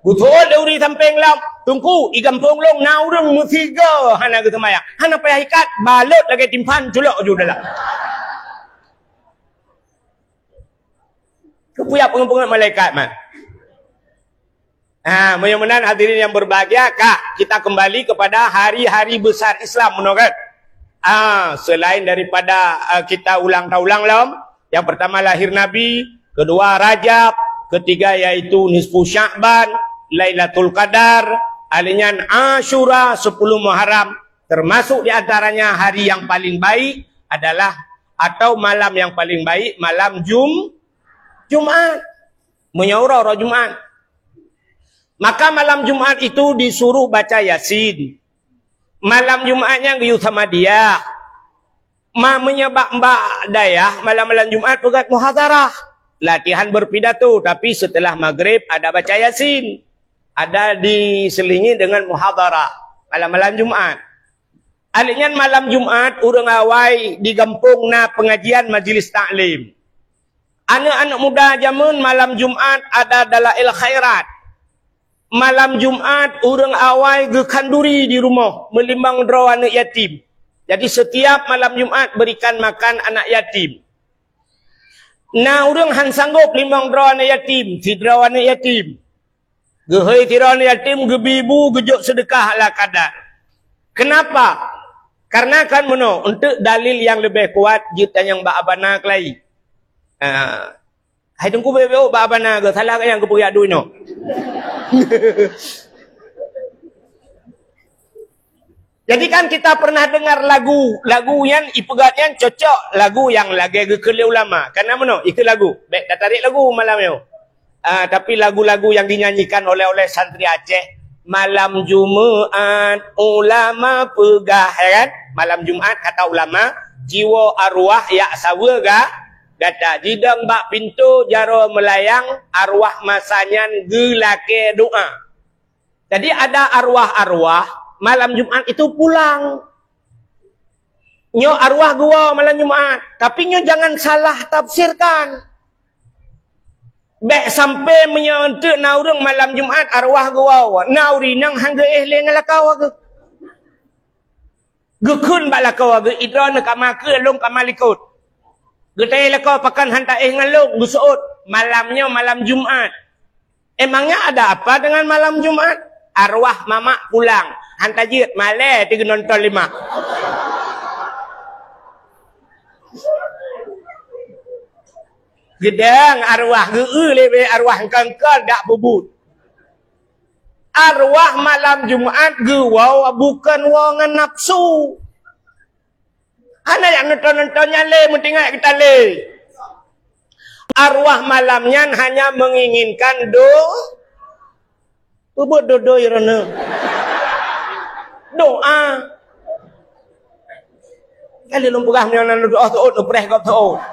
Geuseuôt lé ureuëng sampéng lom, "Teungku, i gampông lôn na ureuëng meusigoe hana geuseumayang. Hana payah ikat, balot lagée timphan culok ju dalam." Keupeue peungeut-peungeut malaikat man. Ha, meunyoe meunan hadirin yang berbahagia, kah, kita kembali kepada hari-hari besar Islam, meunoe kan? Ah, selain daripada, ah, kita ulang ta ulang lom, yang pertama lahir Nabi, kedua Rajab, ketiga yaitu nisfu Sya'ban, Lailatul Qadar, alinyan Asyura, sepuluh Muharram, termasuk di antaranya hari yang paling baik adalah, atau malam yang paling baik, malam Jum-, Jumat. Meunyoe uroe, uroe Jumat. Maka malam Jumat itu disuruh baca Yasin. Malam Jumat nyan geuyue samadiyah. Ma meunyoe bak, bak dayah, malam-malam Jumat peugah muhadharah. Latihan berpidato, tapi setelah maghrib ada baca Yasin. Ada diselingi dengan muhadharah malam-malam Jumat. Alinyan malam Jumat, ureuëng awai di gampông na pengajian majlis taklim. Aneuëk-aneuëk muda jameun malam Jumat ada dalail khairat. Malam Jumat, ureuëng awai geukhanduri di rumoh, meulimong droe aneuëk yatim. Jadi, setiap malam Jumat berikan makan anak yatim. Na ureuëng han sanggob limong droe aneuëk yatim, sidroe aneuëk yatim. Geuhôi sidroe aneuëk yatim, geubi bu, geujok seudeukah ala kadar. Kenapa? Karena kan meunoe, untuk dalil yang lebih kuat, jeuet tanyong bak abana keulai. Ah, hai Teungku, beu-beu bak abana ke, salah nyang geupeugah duek nyoe. Jadi kan kita pernah dengar lagu, lagu nyan ipeugah nyan cocok lagu nyang lagée geukheun lé ulama. Karena meunoe, ikheun lagu. Bék tatarék lagu malam nyoe. Ah, tapi lagu-lagu yang dinyanyikan oleh, oleh santri Aceh, malam Jumat ulama peugah, ya kan? Malam Jumat kata ulama, jiwoe arwah jak saweue ga-, gata. Jidong bak pintoe jaroe meulayang, arwah masa nyan geulakée doa. Jadi ada arwah-arwah malam Jumat itu pulang. Nyoe arwah geuwoe malam Jumat, tapi nyoe jangan salah tafsirkan. Bék sampai meunyoe enteuk na ureuëng malam Jumat arwah geuwoe, na ureuëng nyang han geuéh lé ngon lakoe geuh. Geukheun bak lakoe geuh, "Idroe neuh kama keu lôn kama likot." Geutanyong lakoe, "Pakon han taéh ngon lôn?" Geuseuôt, "Malam nyoe malam Jumat." Emangnya ada apa dengan malam Jumat? Arwah mamak pulang. Han tajeuet, malée teugeunonton lima. Geudang arwah geu-eu lé arwah engkon-kon dak peubuet. Arwah malam Jumat geuwoe bukon woe ngon nafsu. Hana jak nonton-nonton nyan lé, meutinggai geutalé. Arwah malam nyan hanya menginginkan do-, peubuet dodoi rona. Doa. Kali lôn peugah nyoe nan doa teuôt, neupreh gob teuôt.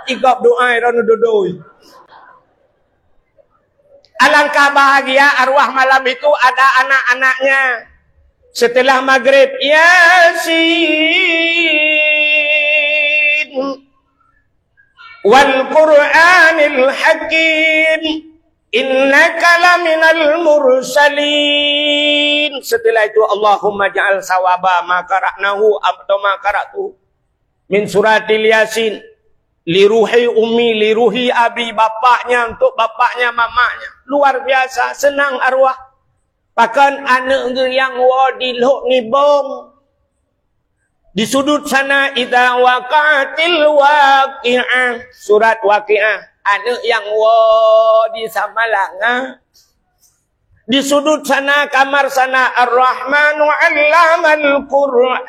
Igop doa rona dodoi. Alangkah bahagia arwah malam itu ada anak-anaknya. Setelah maghrib, "Yasin, wal Qur'anil Hakim, innaka laminal mursalin." Setelah itu, "Allahumma ja'al sawaba ma qara'nahu atau ma qara'tu min suratil Yasin, li ruhi ummi, li ruhi abi, bapaknya, untuk bapaknya, mamaknya." Luar biasa senang arwah. Pakon aneuëk geuh nyang woe di Lhok Nibong. Di sudut sana, idza waqa'atil waqi'ah, surat Waqiah. Aneuëk nyang woe di Samalanga. Di sudut sana, kamar sana, Ar-Rahmanu 'allamal Qur'an.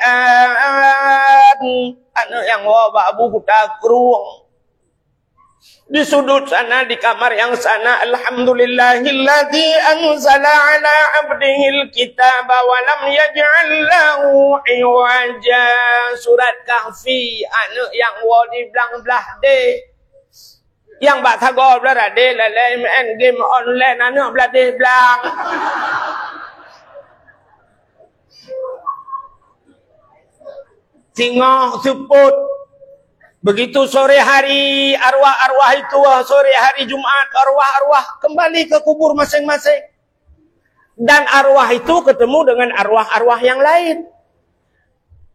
Aneuëk nyang woe bak Abu Kuta Krueng. Di sudut sana, di kamar yang sana, "Alhamdulillahilladzi anzala 'ala 'abdihil kitaba wa lam yaj'al lahu 'iwaja." Surat Kahfi, aneuëk nyang woe di blang blah deh. Nyang bak sagoe blah deh, lalai main game online, aneuëk blah deh blang. singoh, seupôt. Begitu sore hari, arwah-arwah itu, sore hari Jumat, arwah-arwah kembali ke kubur masing-masing. Dan arwah itu ketemu dengan arwah-arwah yang lain.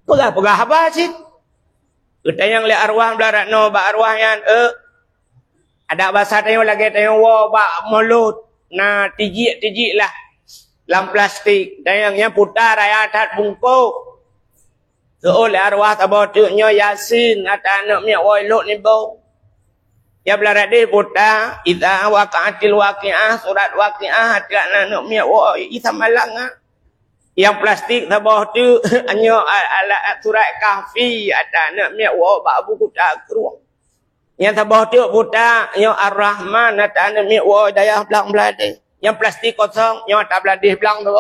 Peugah-peugah haba cit. Geutanyong lé arwah blah rot nyoe bak arwah nyan, "Eh, adak basa tanyoe lagèe tanyoe woe bak mulod, na tijik-tijik lah lam plastik. Tanyoe nyan puta raya that bungkôh." Seuôt lé arwah saboh teuk nyoe Yasin, ata aneuk miet woe ilok nibong. Ya blah rot deh puta, "Idza waqa'atil waqi'ah", surat Waqiah, ata aneuk miet woe i Samalanga. Nyang plastik saboh teuk nyoe a-, ala-, surat Kahfi, ata aneuk miet woe bak Abu Kuta Krueng. Nyang saboh teuk puta nyoe Ar-Rahman, ata aneuk miet woe dayah Blang Bladeh. Nyang plastik kosong nyoe ata Bladeh Blang tu.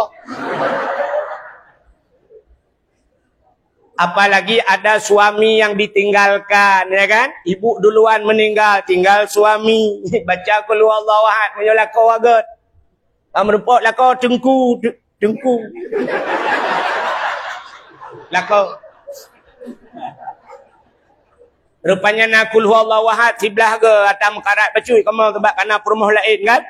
Apalagi ada suami yang ditinggalkan, ya kan? Ibu duluan meninggal, tinggal suami. Baca Qul Huwallahu Ahad, meunyoe lakoe agôt. Ka meurumpok lakoe teungku, te-, teungku. Lakoe. Rupanya na Qul Huwallahu Ahad siblah ge, ata meukarat bacut kamoe, sabab ka na peurumoh laén kan?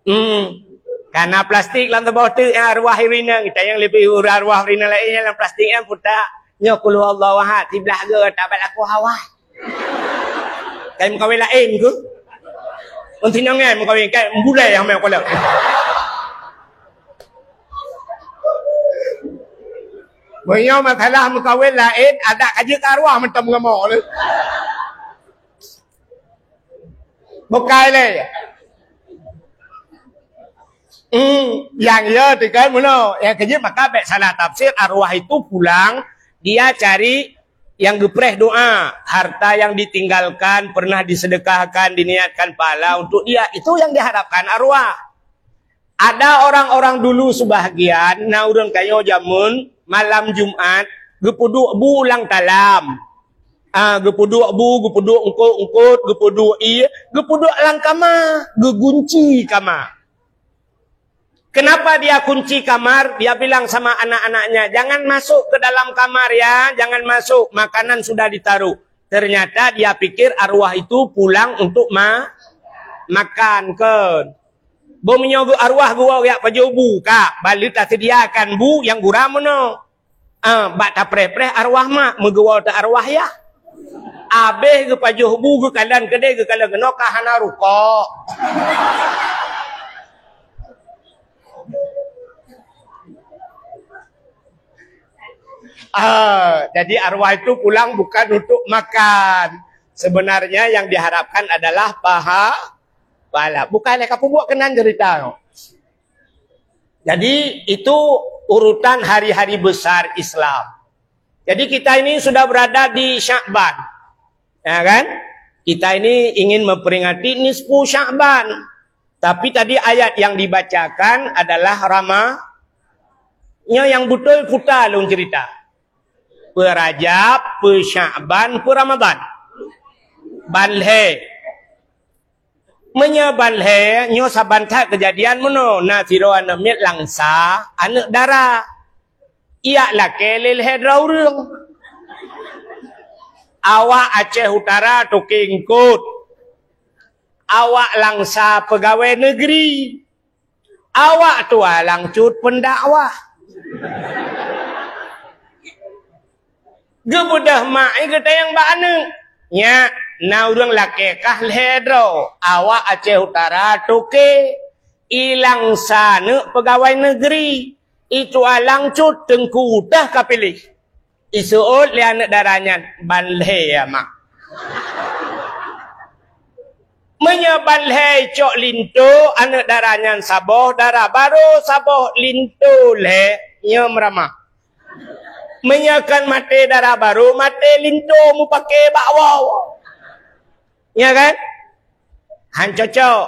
Hmm. Ka na plastik lam saboh teuk nyang arwah ureueng inong, kita nyang leubeh arwah ureueng inong laén nyang lam plastik nyan puta. Nyoe Qul Huwallahu Ahad siblah ge, ata bak lakoe awai. Kai meukawen laén ke? Meutinong nyan meukawen, kai bulai nyang meukawen. Meunyoe masalah meukawen laén, adak ka jeuet keu arwah mantong meurumoh lé. Bukai lé. Hmm, nyang ya tinggai meunoe. Nyang keujeuet maka bèk salah tafsir, arwah itu pulang, dia cari yang geupreh doa, harta yang ditinggalkan, pernah disedekahkan, diniatkan pahala untuk dia, itu yang diharapkan arwah. Ada orang-orang dulu sebahagian, na ureueng tanyoe jameun, malam Jumat, geupeuduek bu lam talam. Ah, geupeuduek bu, geupeuduek eungkôt-eungkôt, geupeuduek ié, geupeuduek lam kama, geugunci kama. Kenapa dia kunci kamar? Dia bilang sama anak-anaknya, "Jangan masuk ke dalam kamar ya, jangan masuk, makanan sudah ditaruh." Ternyata dia pikir arwah itu pulang untuk ma-, makan, kan. Bôh meunyoe geu-, arwah geuwoe jak pajoh bu, ka, balu taseudiakan bu nyang gura meunoe. Ah, bak tapreh-preh arwah mak, meugeuwoe teuh arwah yah. Abéh geupajoh bu, geukalon keudeh, geukalon keunoe, ka hana rukok. Ah, jadi arwah itu pulang bukan untuk makan. Sebenarnya yang diharapkan adalah paha-, pahala. Bukan lé ka peubuet keunan cerita. Jadi, itu urutan hari-hari besar Islam. Jadi, kita ini sudah berada di Sya'ban. Ya kan? Kita ini ingin memperingati nisfu Sya'ban. Tapi tadi ayat yang dibacakan adalah Rama-, nyoe nyang beutôi puta lôn cerita. Peu Rajab, peu Sya'ban, peu Ramadan. Ban lhèe. Meunyoe ban lhèe, nyoe saban that keujadian meunoe, na sidroe aneuk miet langsa, aneuk dara. Ijak lakèe lé lhèe droe ureueng. Awak Aceh Utara toke eungkôt. Awak langsa peugawée negeri. Awak tualang cut pendakwah. Geubeudôh mak i geutanyong bak aneuk. Nyak, na ureueng lakée kah lhée droe, awak Aceh Utara toke, i langsa neuk peugawai neugeri, i tualang cut teungku teuh ka piléh. Iseuôt lé aneuk dara nyan, "Ban lhée ya, Mak." Meunyoe ban lhée icok linto, aneuk dara nyan saboh dara barô, saboh linto lhée nyoe meuramah. Meunyoe kon maté dara barô, maté linto mupake bak woe. Ya kan? Han cocok.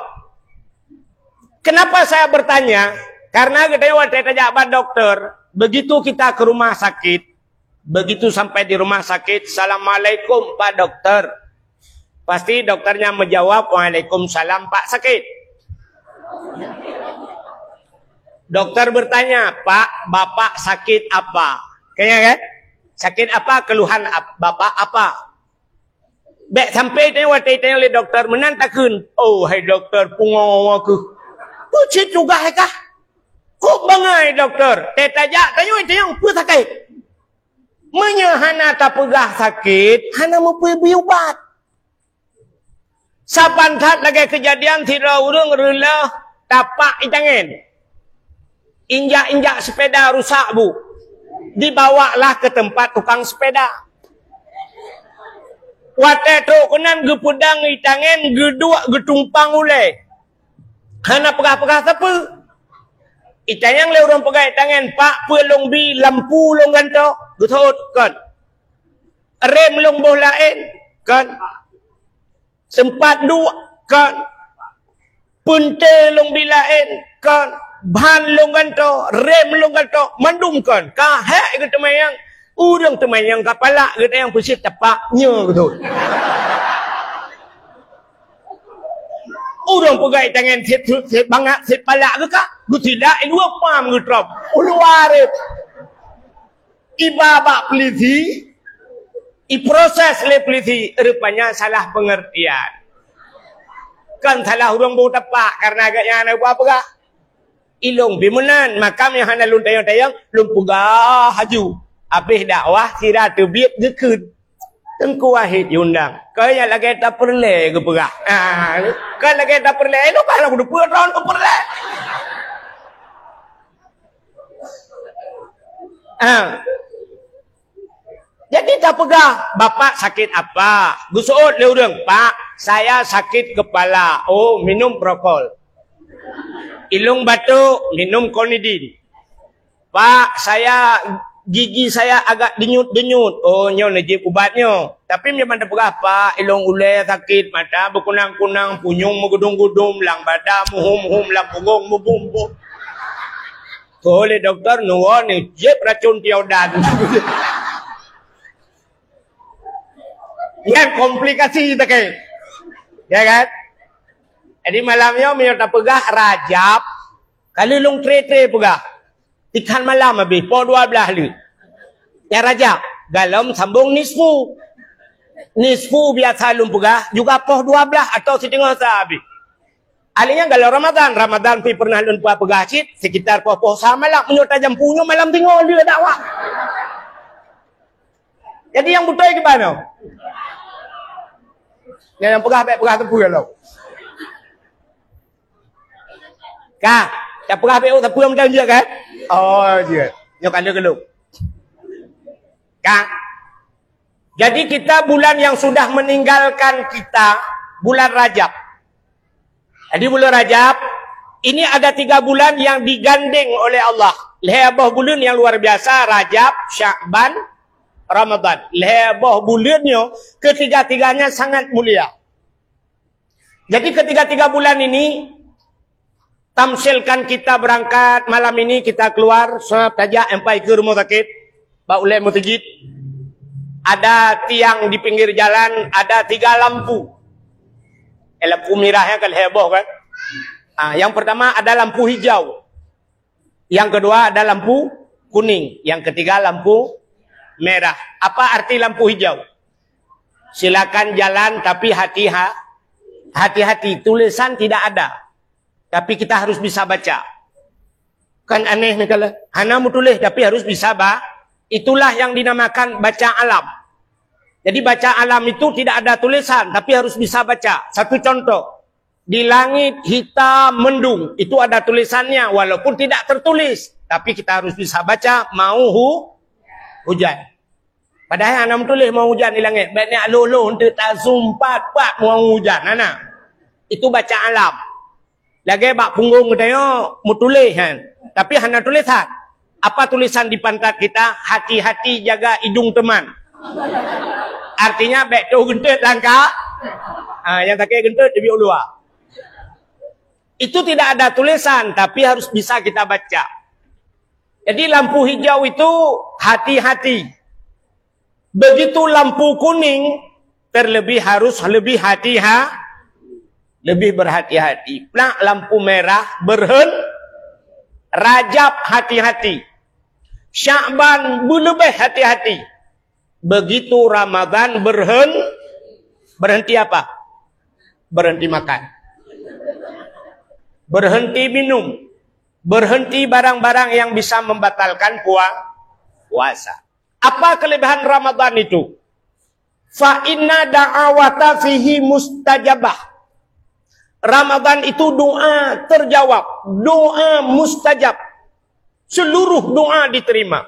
Kenapa saya bertanya? Karena geutanyoe watée tajak bak doktor, begitu kita ke rumah sakit, begitu sampai di rumah sakit, "Assalamualaikum, Pak Dokter." Pasti dokternya menjawab, "Waalaikumsalam, Pak Sakit." Doktor bertanya, "Pak, bapak sakit apa?" Kayaknya kan? "Sakit apa? Keluhan ap- bapak apa?" Bèk sampai tanya, watèe tanya lé doktor, meunan takheun, "Oh, hai doktor, pungo keuh." Peue cit tugaih kah? Kok bangai doktor? Teuh tajak, tanyong-tanyong, peue sakét? Meunyoe hana tapeugah sakét, hana meubri ubat. Saban that lagèe keujadian sidroe ureueng reuloh tapak itangen. Injak-injak sepeda rusak bu. Dibawalah ke tempat tukang sepeda. Watèe trok keunan geupeudong itangen geuduek geutumpang ulèe. Hana peugah-peugah sapeue. Itanyong lé ureueng peugah itangen, "Pak, peue lôn bi lampu lôn gantoe?" Geuseuôt, "Kon." "Rem lôn boh laén?" "Kon." "Seumpat duek?" "Kon." "Peunte lôn bi laén?" "Kon." "Ban lôn gantoe, rem lôn gantoe, mandum kon." Ka hék geuteumanyong, ureueng teumanyong ka palak geuteumanyong peusit tapak nyoe geuthon. Ureueng peugah itangen sit, sit, sit bangat, sit palak geuka, geutilak i luwa pam geutrok. Uluwa rep. Iba bak polisi, iproses lé polisi, rupanya salah pengertian. Kan salah ureueng boh tapak, karena agak nyan na peugah. Ilôn pih meunan, maka meunyoe hana lôn tanyong-tanyong, lôn peugah laju. Abéh dakwah sira teubiet geukheun. Teungku Wahid jiundang. Keu nyang lagèe tapeureulèe geupeugah. Ah, kan lagèe tapeureulèe, ilôn bah lôn dupeue droen tapeureulèe. Ah. Jadi tapeugah, "Bapak sakit apa?" Geuseuôt lé ureueng, "Pak, saya sakit kepala." "Oh, minum Prokol." "Ilôn batuk." "Minum Konidin." "Pak, saya, gigi saya agak denyut-denyut." "Oh, nyoe neujieb ubat nyoe." Tapi meunyoe ban tapeugah, "Pak, ilôn ulèe sakét, mata beukunang-kunang, punyueng meugeudong-geudong, lam bada meuhom-hom, lam pungong meubum-bum." Keu lé doktor neuwoe neujieb racun Tiodan. Nyan komplikasi takheun. Ya kan? Jadi malam nyoe meunyoe tapeugah Rajab, ka lheueh lôn tre-tre peugah. Tikhan malam abéh, poh dua blaih lheueh. Nyan Rajab, golom sambong nisfu. Nisfu biasa lôn peugah juga poh dua blaih atau siteungoh sa abéh. Akhirnya golom Ramadan, Ramadan pih pernah lôn peugah cit, sekitar poh-poh sa malam, meunyoe tajam punyueng malam teungoh lheueh dakwah. Jadi nyang beutôi kiban nyoe? Nyang, nyang peugah bèk peugah sapeue lom. Ka, nyang peugah bèk sapeue meunan jeuet kan? Oh, jeuet. Nyoe ka lheueh geulong. Ka. Jadi kita bulan yang sudah meninggalkan kita, bulan Rajab. Jadi bulan Rajab, ini ada tiga bulan yang digandeng oleh Allah. Lhèe boh buleuen yang luar biasa, Rajab, Sya'ban, Ramadan. Lhèe boh buleuen nyoe, ketiga-tiganya sangat mulia. Jadi ketiga-tiga bulan ini, tamsilkan kita berangkat malam ini, kita keluar, sab tajak sampai ke rumah sakit, bak ulèe meuseujid. Ada tiang di pinggir jalan, ada tiga lampu. Eh, lampu merah nyan ka lhèe boh kan? Ah, yang pertama ada lampu hijau. Yang kedua ada lampu kuning, yang ketiga lampu merah. Apa arti lampu hijau? Silakan jalan, tapi hati-ha-, hati-hati, tulisan tidak ada. Tapi kita harus bisa baca. Kan aneh ni kalau hana meutuléh, tapi harus bisa ba-, itulah yang dinamakan baca alam. Jadi baca alam itu tidak ada tulisan, tapi harus bisa baca. Satu contoh, di langit hitam mendung, itu ada tulisannya walaupun tidak tertulis, tapi kita harus bisa baca mau hu-, hujan. Padahai hana meutuléh mau hujan di langit. Bèk nyan lôn-lôn teuk tasumpat pat mau hujan, hana. Itu baca alam. Lagèe bak punggong geutanyoe meutuléh kan, tapi hana tulisan. Apa tulisan di pantat kita? Hati-hati jaga hidung teman. Artinya bèk toh geunteut langkah. Ah, nyang sakét geunteut teubiet u luwa. Itu tidak ada tulisan, tapi harus bisa kita baca. Jadi lampu hijau itu hati-hati. Begitu lampu kuning, terlebih harus lebih hati-ha-, lebih berhati-hati. Plak lampu merah, berhen-, Rajab hati-hati. Sya'ban beuleubeh hati-hati. Begitu Ramadan berhen-, berhenti apa? Berhenti makan. Berhenti minum. Berhenti barang-barang yang bisa membatalkan pua-, puasa. Apa kelebihan Ramadan itu? Fa inna da'awata fihi mustajabah. Ramadan itu doa terjawab, doa mustajab. Seluruh doa diterima.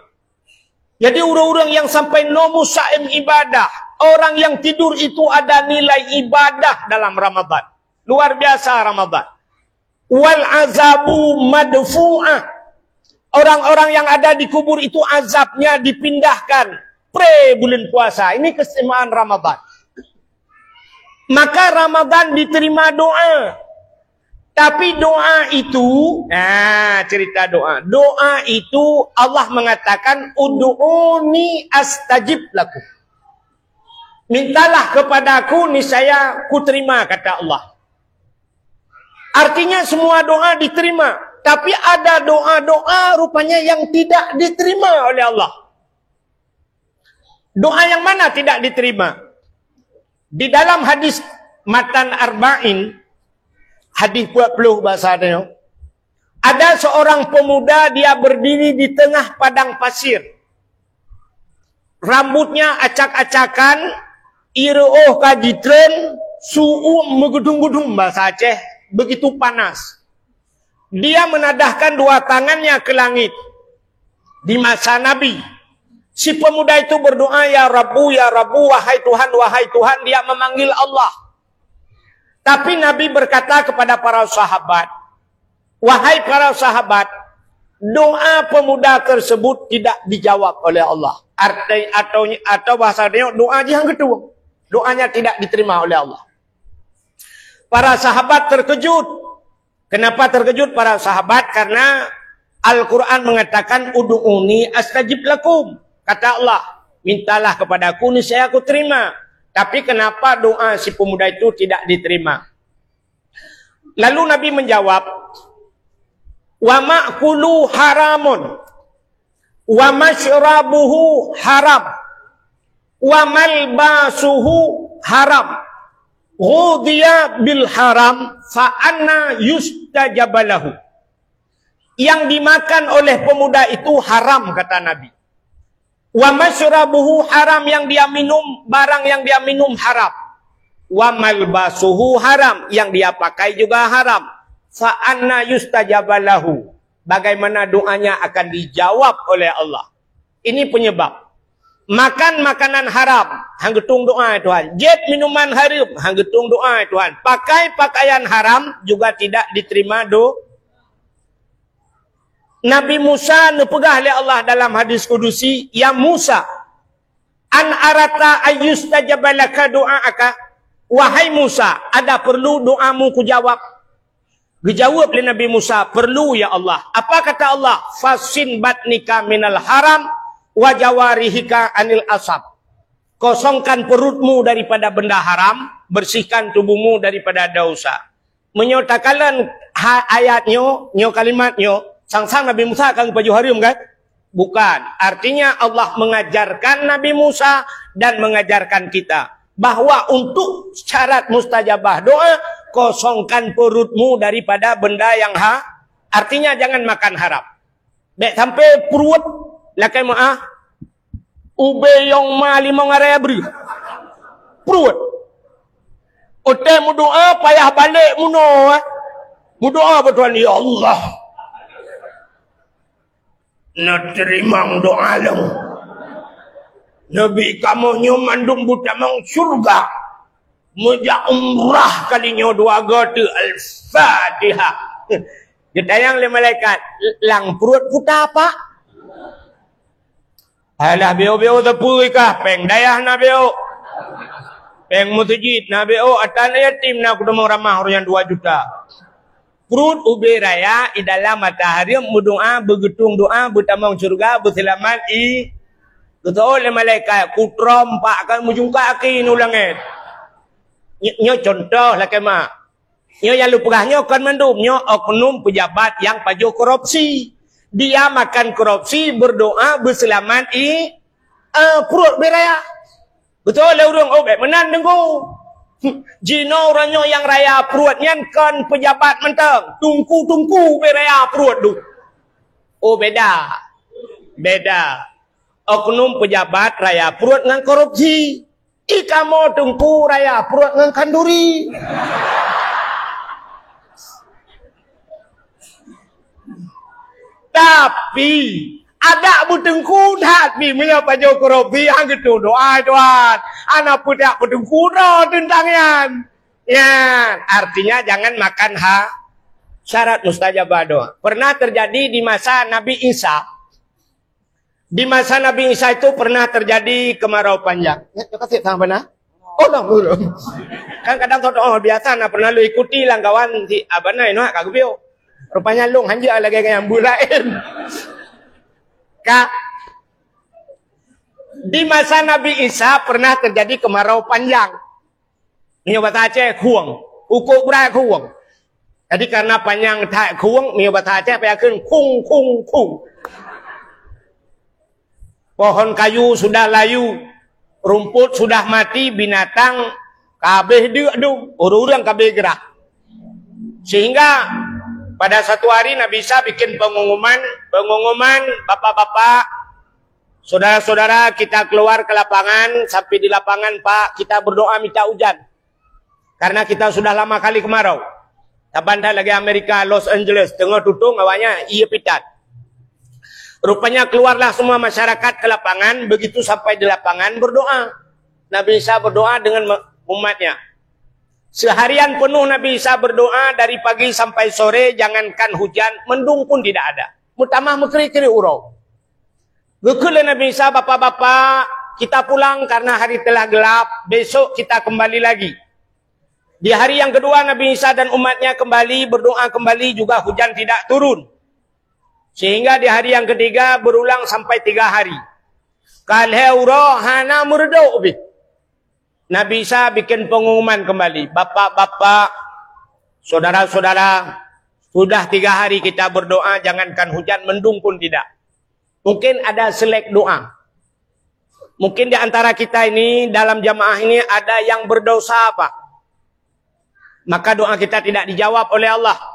Jadi ureuëng-ureuëng yang sampai nomu saim ibadah, orang yang tidur itu ada nilai ibadah dalam Ramadan. Luar biasa Ramadan. Wal azabu madfu'ah. Orang-orang yang ada di kubur itu azabnya dipindahkan. Pre bulan puasa. Ini keistimewaan Ramadan. Maka Ramadan diterima doa. Tapi doa itu, nah, cerita doa. Doa itu Allah mengatakan, "Ud'uni astajib lakum." Mintalah kepadaku, niscaya kuterima, kata Allah. Artinya semua doa diterima. Tapi ada doa-doa rupanya yang tidak diterima oleh Allah. Doa yang mana tidak diterima? Di dalam hadis matan Arba'in, hadis dua puluh bahasa dia, ada seorang pemuda, dia berdiri di tengah padang pasir. Rambutnya acak-acakan, ireuoh ka jitreun, su'uem meugudum-gudum bahasa Aceh, begitu panas. Dia menadahkan dua tangannya ke langit. Di masa Nabi, si pemuda itu berdoa, "Ya Rabbu, ya Rabbu, wahai Tuhan, wahai Tuhan," dia memanggil Allah. Tapi Nabi berkata kepada para sahabat, "Wahai para sahabat, doa pemuda tersebut tidak dijawab oleh Allah." Arti, atau, atau bahasa dia, doa jih han geutueng. Doanya tidak diterima oleh Allah. Para sahabat terkejut. Kenapa terkejut para sahabat? Karena Al-Quran mengatakan, "Ud'uni astajib lakum." Kata Allah, "Mintalah kepadaku, niscaya aku terima." Tapi kenapa doa si pemuda itu tidak diterima? Lalu Nabi menjawab, "Wa ma'kulu haramun, wa masyrabuhu haram, wa malbasuhu haram, ghudhiya bil haram, fa anna yustajabu lahu." Yang dimakan oleh pemuda itu haram, kata Nabi. "Wa masyrabuhu haram," yang dia minum, barang yang dia minum haram. "Wa malbasuhu haram," yang dia pakai juga haram. "Fa anna yustajabu lahu?" Bagaimana doanya akan dijawab oleh Allah? Ini penyebab. Makan makanan haram, han geutueng doa, "Ya Tuhan." Jép minuman hareuem, han geutueng doa, "Ya Tuhan." Pakai pakaian haram juga tidak diterima do-, Nabi Musa neupeugah lé Allah dalam hadis kudusi, "Ya Musa, an arata ayyustajaba laka du'aaka?" Wahai Musa, ada perlu doamu kujawab? Geujaweueb lé Nabi Musa, "Perlu, ya Allah." Apa kata Allah? "Fasin batnika minal haram, wa jawarihika anil asab." Kosongkan perutmu daripada benda haram, bersihkan tubuhmu daripada dosa. Meunyoe takalon ha-, ayat nyoe, nyoe kalimat nyoe, sang-sang Nabi Musa ka geupajoh hareuem, kan? Bukan. Artinya Allah mengajarkan Nabi Musa dan mengajarkan kita bahwa untuk syarat mustajabah doa, kosongkan perutmu daripada benda yang ha-, artinya jangan makan haram. Bék sampai pruet lakée meuáh, ubé yong ma limong arée breuh. Pruet. Watée meudoá payah balek meunoe, eh. Meudoá bak Tuhan, "Ya Allah, neuteurimong doá lôn. Neubi kamoe nyoe mandum beutamong syeuruga. Meujak umrah kali nyoe dua goe teuk." Al-Fatihah. Geutanyong lé malaikat, "Lam pruet puta, Pak?" "Alah, beu-beu teupeu kah, péng dayah na beu. Péng meuseujid na beu, ata na yatim na kuteumong ramah ureueng dua juta." Pruet ubé raya i dalam mata hareuem, meudoá, beugeutueng doá, beutamong syeuruga, beuseulamat i, geuteuôt lé malaikat, "Kutrom pak kan meujungkak aki nu langét." Nyo-, nyoe contoh lakée meuáh. Nyoe nyang lôn peugah nyoe kon mandum, nyoe oknum pejabat nyang pajoh korupsi. Dia makan korupsi, berdoa, berseulamat i, eh, pruet beu raya. Beutôi lé ureuëng, oh, bék meunan Teungku. Jinoe uroe nyoe nyang raya pruet nyan kon peujabat mantong, teungku-teungku beu raya pruet dum. Oh, beda. Beda. Oknum peujabat raya pruet ngon korupsi. I kamoe teungku raya pruet ngon khanduri. Tapi, adak beuteungku that pih meunyoe pajoh korupsi, han geutudoa, Tuan. Hana peudak beuteungku droe teuntang nyan. Nyan, artinya jangan makan ha-, syarat mustajabah doa. Pernah terjadi di masa Nabi Isa. Di masa Nabi Isa itu pernah terjadi kemarau panjang. Ya, ya, kasih tangan benar. Oh, no, belum. Kan kadang tahu, oh, biasa na pernah lu ikuti langkawan si abana inoe ka geubio. Rupanya long hanja lagi dengan yang lain. Ka, di masa Nabi Isa pernah terjadi kemarau panjang. Meunyoe basa Aceh, khueng. Ukok brat khueng. Jadi, karena panyang that khueng, meunyoe basa Aceh, payah kheun khung, khung, khung. Pohon kayu sudah layu, rumput sudah mati, binatang ka habéh deuk dum, ureuëng-ureuëng ka habéh geurah. Sehingga pada satu hari Nabi Isa bikin pengumuman, pengumuman, "Bapak-bapak, saudara-saudara, kita keluar ke lapangan, sampai di lapangan, Pak, kita berdoa minta hujan. Karena kita sudah lama kali kemarau." Taban that lagée Amerika, Los Angeles, teungoh tutong awaknyan ié pitat. Rupanya keluarlah semua masyarakat ke lapangan, begitu sampai di lapangan berdoa. Nabi Isa berdoa dengan me-, umatnya. Seharian penuh Nabi Isa berdoa dari pagi sampai sore, jangankan hujan, mendung pun tidak ada. Meutamah meukriet-kriet uroe. Geukheun lé Nabi Isa, "Bapak-bapak, kita pulang karena hari telah gelap, besok kita kembali lagi." Di hari yang kedua Nabi Isa dan umatnya kembali, berdoa kembali, juga hujan tidak turun. Sehingga di hari yang ketiga berulang sampai tiga hari. Ka lhée uroe hana meureudok pih. Nabi Isa bikin pengumuman kembali, "Bapak-bapak, saudara-saudara, sudah tiga hari kita berdoa, jangankan hujan, mendung pun tidak." Mungkin ada selek doa. Mungkin di antara kita ini, dalam jamaah ini, ada yang berdosa, Pak. Maka doa kita tidak dijawab oleh Allah.